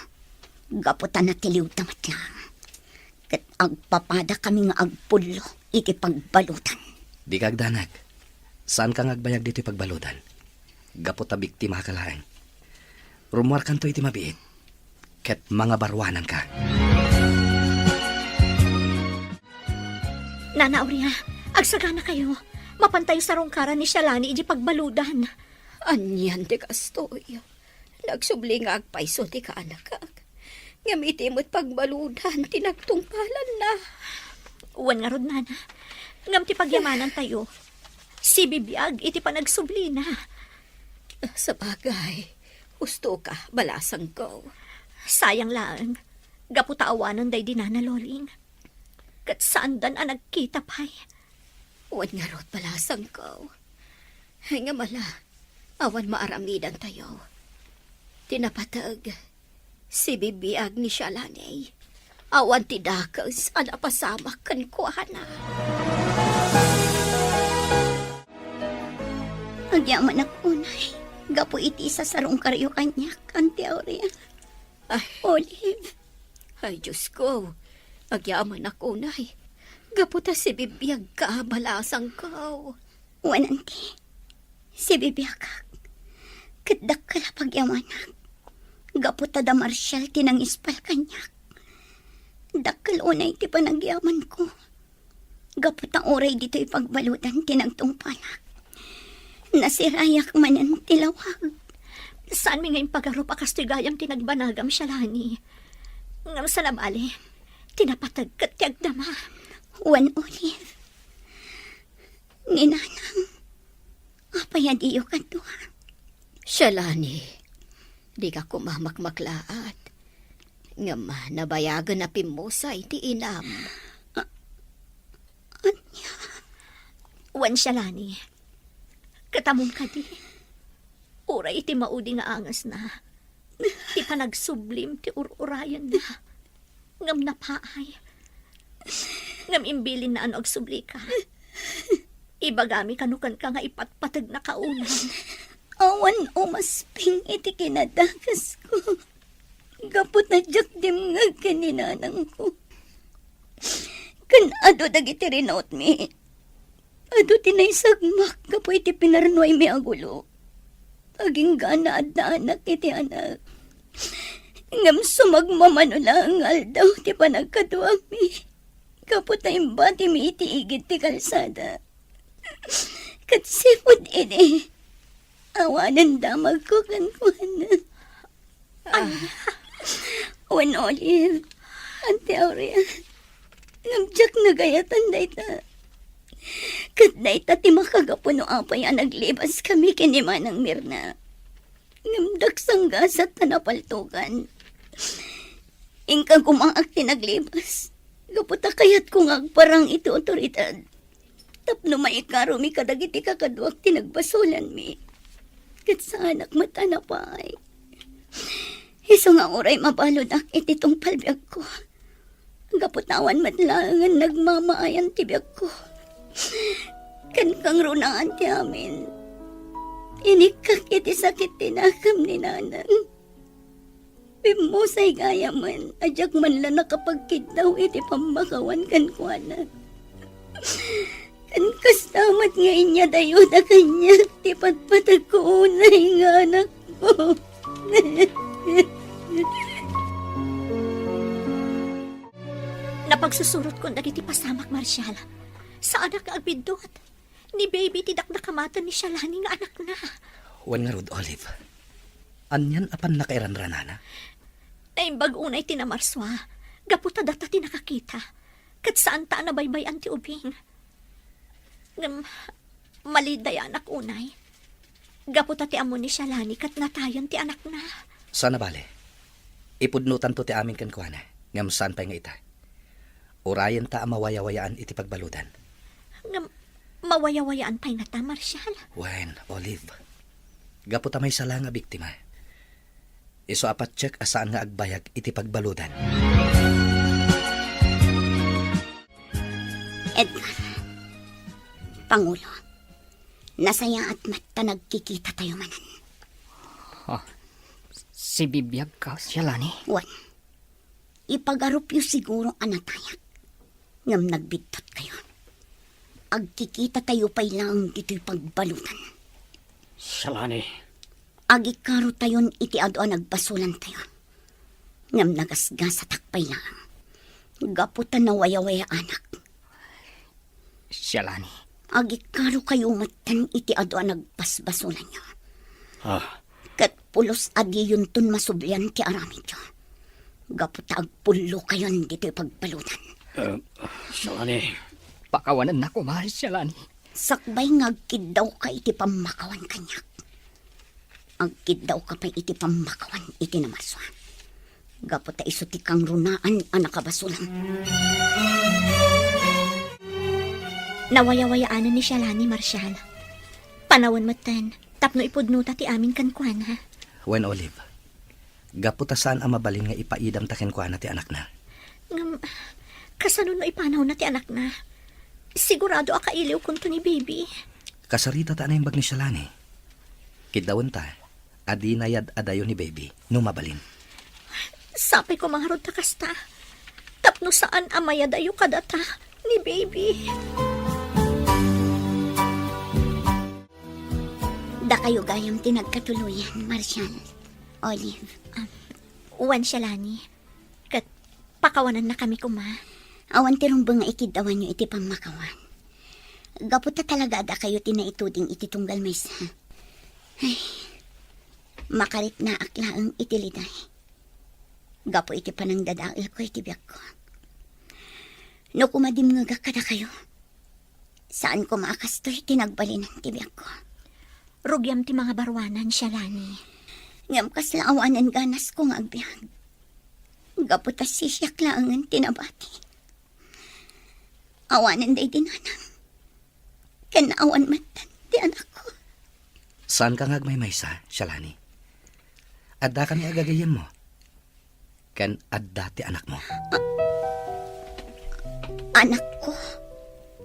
Gapu ta natiliwda met laeng. Ket agpapadakami nga agpullo iti pagbaludan. Dika agdanag. Saanka nga agbayag ditoy pagbaludan. Gapu ta biktimaka laeng. Rummuarkanto iti mabiit. Ket mangabaruananka. Nana Aurea, agsaganakayo. Mapantayo sarungkaran ni Shalani iti pagbaludan. Anian ti kastoy? Nagsubli nga agpayso ti kaanakak. Ngem iti met pagbaludan ti nagtungpalanna. Wen ngarud, nana. Ngem ti pagyamanantayo, sibibiag iti panagsublina. Sabagay, husto ka, balasangko. Sayang laeng, gapu ta awanen daydi nana Loling. Ket saandan a nagkita pay. Wen ngarud, balasangko. Ngem ala, awan maaramidantayo. Ti napateg, sibibiag ni Shalani. Awan ti dakes a napasamak kenkuana. Agyamanak unay, gapu iti isasarungkaryo kaniak, Auntie Aurea. Ay. Olive. Ay, Diyos ko. Agyamanak unay. Gapu ta sibibiagka, balasangko. Wen, Auntie. Sibibiagak. Ket dakkel a pagyamanak. Gapu ta da Marshal ti nangispal kaniak. Dakkel unay ti panagyamanko. Gapu ta uray ditoy pagbaludan ti nagtungpalak. Nasirayak manen ti lawag. Saanmi nga impagarup a kastoy gayam ti nagbanagam, Shalani. Ngem saan a bale, ti napateg ket ti agdama. Wen, Olive. Ni nanang, apay a diyo kadua? Shalani, dika koma makmaklaat. Ngem nabayagen a pimmusay ti inam. A-, ania? Wen, Shalani, ket ammom kadi, uray iti maudi nga angesna, ti panagsublim ti ur-urayenna. Ngem napaay. Ngem imbilinna a no agsublika, ibagami kano kenka nga ipatpategnaka unay. Awan umasping iti kinadakesko. Gapu ta diak dimngeg ken ni nanangko. Ken adu dagiti rinautmi. Adu ti naisagmak gapu iti pinarnuaymi a gulo. Agingga naaddaanak iti anak. Ngem sumagmamano laeng nga aldaw ti panagkaduami. Gapu ta imbatimi iti igid ti kalsada. Ket sipud idi, awanen damagko kenkuana. Ah. Wen, Olive, Auntie Aurea, ngem diak nagayatan dayta. Ket dayta ti makagapu no apay a naglibaskami ken ni Manang Mirna. Ngem daksanggasat ta napaltogan. Inka koma ti naglibas. Gapu ta kayatko nga agparang iti awtoridad. Tapno maikarumi kadagiti kakaduak ti nagbasolanmi. Ket saanak met a napaay. Isu nga uray mabaludak iti tungpal biagko. Gapu ta awan met laengen nagmamaayan ti biagko. Ken kangrunaan ti amin. Inikkak iti sakit ti nakam ni nanang. Pimmusay gayamen a diak man la nakapagkiddaw iti pammakawan kenkuana. Ken kasta met nga inyadayoda kaniak ti patpategko unay nga anakko. Napagsusurotkon dagiti pasamak, Marshal. Saanak nga agbiddut. Ni Baby ti dakdakamaten ni Shalani nga anakna. Wen ngarud, Olive. Anian a pannakairanranana? Naimbag unay ti namarsua, gapu ta data ti nakakita. Ket saanta a nabaybay-an ti ubing. Ngem, malidayanak unay. Gapu ta ti ammo ni Shalani ket natayen ti anakna. Saan a bale. Ipudnotanto ti amin kenkuana, ngem saan pay nga ita. Urayenta a mawayawayaan iti pagbaludan. Ngem mawayawayaan pay ngata, Marshal? Wen, Olive. Gapu ta maysa la nga biktima. Isu a patiek a saan nga agbayag iti pagbaludan. Edgar, Pangulo, nasayaat met ta nagkikitatayo manen. Ah, sibibiagka, Sialani? Wen, ipagarupyo siguro a natayak. Ngem nagbiddutkayo. Agkikitatayo pay laeng ditoy pagbaludan. Sialani. Agikarotayon iti adu a nagbasolantayo. Ngem nagasgasatak pay laeng. Gapu ta nawayawayaanak. Sialani. Agikarokayo metten iti adu a nagbasbasolanyo. Ah. Ket pulos a diyonton masublian ti aramidyo. Gapu ta agpullokayon ditoy pagbaludan. Eh, Sialani. Pakawanennak koma, Sialani. Sakbay nga agkiddawka iti pammakawan kaniak, agkiddawka pay iti pammakawan iti namarsua. Gapu ta isu ti kangrunaan a nakabasolam. Nawayawayaanen ni Sialani, Marshal. Panawen metten tapno ipudnota ti amin kenkuana. Wen, Olive, gapu ta saan a mabalin nga ipaidamta kenkuana ti anakna. Ngem, kasano no ipanawna ti anakna? Sigurado a kailiwkonto ni Baby. Kasarita ta a naimbag ni Sialani. Kiddawenta a dina yad-adayo ni Baby no mabalin. Sapay koma ngarud ta kasta, tapno saan a mayadayo kadata ni Baby. Dakayo gayam ti nagkatuloyan, Marshal, Olive. Um, wen, Sialani. Ket pakawanennakami koma. Awan ti rumbeng nga ikiddawanyo iti pammakawan. Gapu ta talaga a dakayo ti naituding iti tunggal maysa. Ay, makariknaak laeng iti liday. Gapu iti panangdadaelko iti biagko. No kumadimngegak kadakayo, saan koma a kastoy ti nagbalinan ti biagko. Rugiam ti mangabaruanan, Sialani. Ngem kasla awanen ganasko nga agbiag. Gapu ta sisiak laengen ti nabati. Awanen daydi nanang. Ken awan met ti anakko. Saanka nga agmaymaysa, Sialani. Addakami a gagayyemmo. Ken adda ti anakmo. A-, anakko?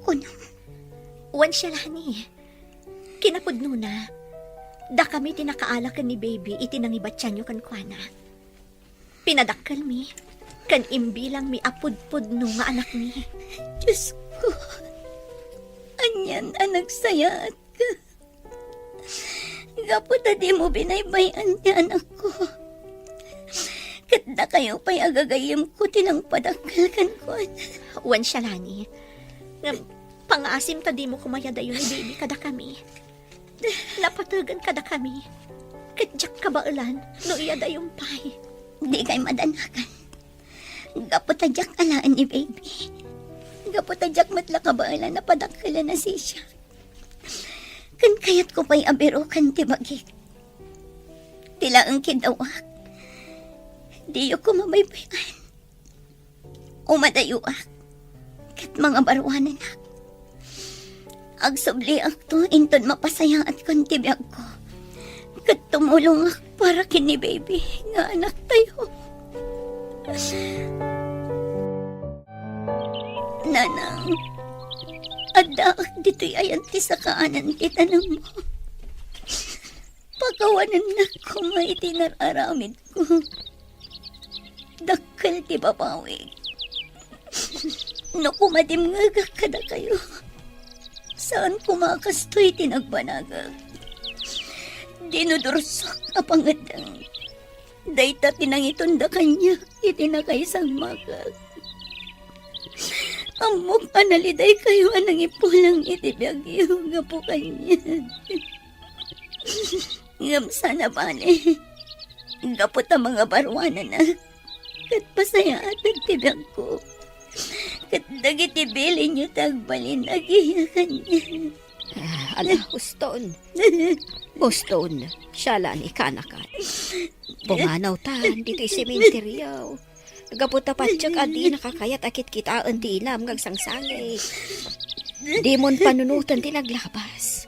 Kunam? Wen, Sialani. Kinapudnona, dakami ti nakaala ken ni Baby iti nangibatianyo kenkuana. Pinadakkelmi, ken imbilangmi a pudpudno nga anakmi. Diosko, anian a nagsayaatka. Gapu ta dimo binaybay-an ti anakko. Ket dakayo pay a gagayyemko ti nangpadakkel kenkuana. Wen, Sialani. Ngem, pangngaasim ta dimo koma iyadayo ni Baby kadakami. Napategen kadakami. Ket diak kabaelan no iyadayom pay. Dikay madanagan. Gapu ta diak alaen ni Baby. Gapu ta diak met la kabaelan a padakkelen a sisiak. Ken kayatko pay a biroken ti bagik. Ti laeng kiddawak, diyo koma baybay-an. Umadayoak ket mangabaruanenak. Agsubliakto inton mapasayaatko ti biagko ket tumulongak para ken ni Baby nga anaktayo. Nanang, addaak ditoy ayan ti sakaanan ti tanemmo. Pakawanennak koma iti nar-aramidko. Dakkel ti papawig. No kumadimngegak kadakayo, saan koma a kastoy ti nagbanagak. Dinudursok a pangeddeng. Dayta ti nangitunda kaniak iti nakaisagmakak. Ammok a nalidaykayo a nangipulang iti biagyo gapu kaniak. Ngem saan a bale, gapu ta mangabaruananak, ket pasayaatak ti biagko. Ket dagiti bilinyo ti agbalin agiya kaniak. Ah, ala, huston. Huston, Sialani, kaanakan. Punganawtan ditoy sementeryo. Gapu ta patiek a dinaka kayat a kitkitaen ti inam nga agsangsangit. Dimon panunoten ti naglabas.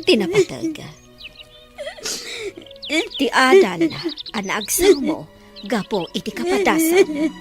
Ti napateg. Ti adal a naagsaw mo gapu iti kapadasam.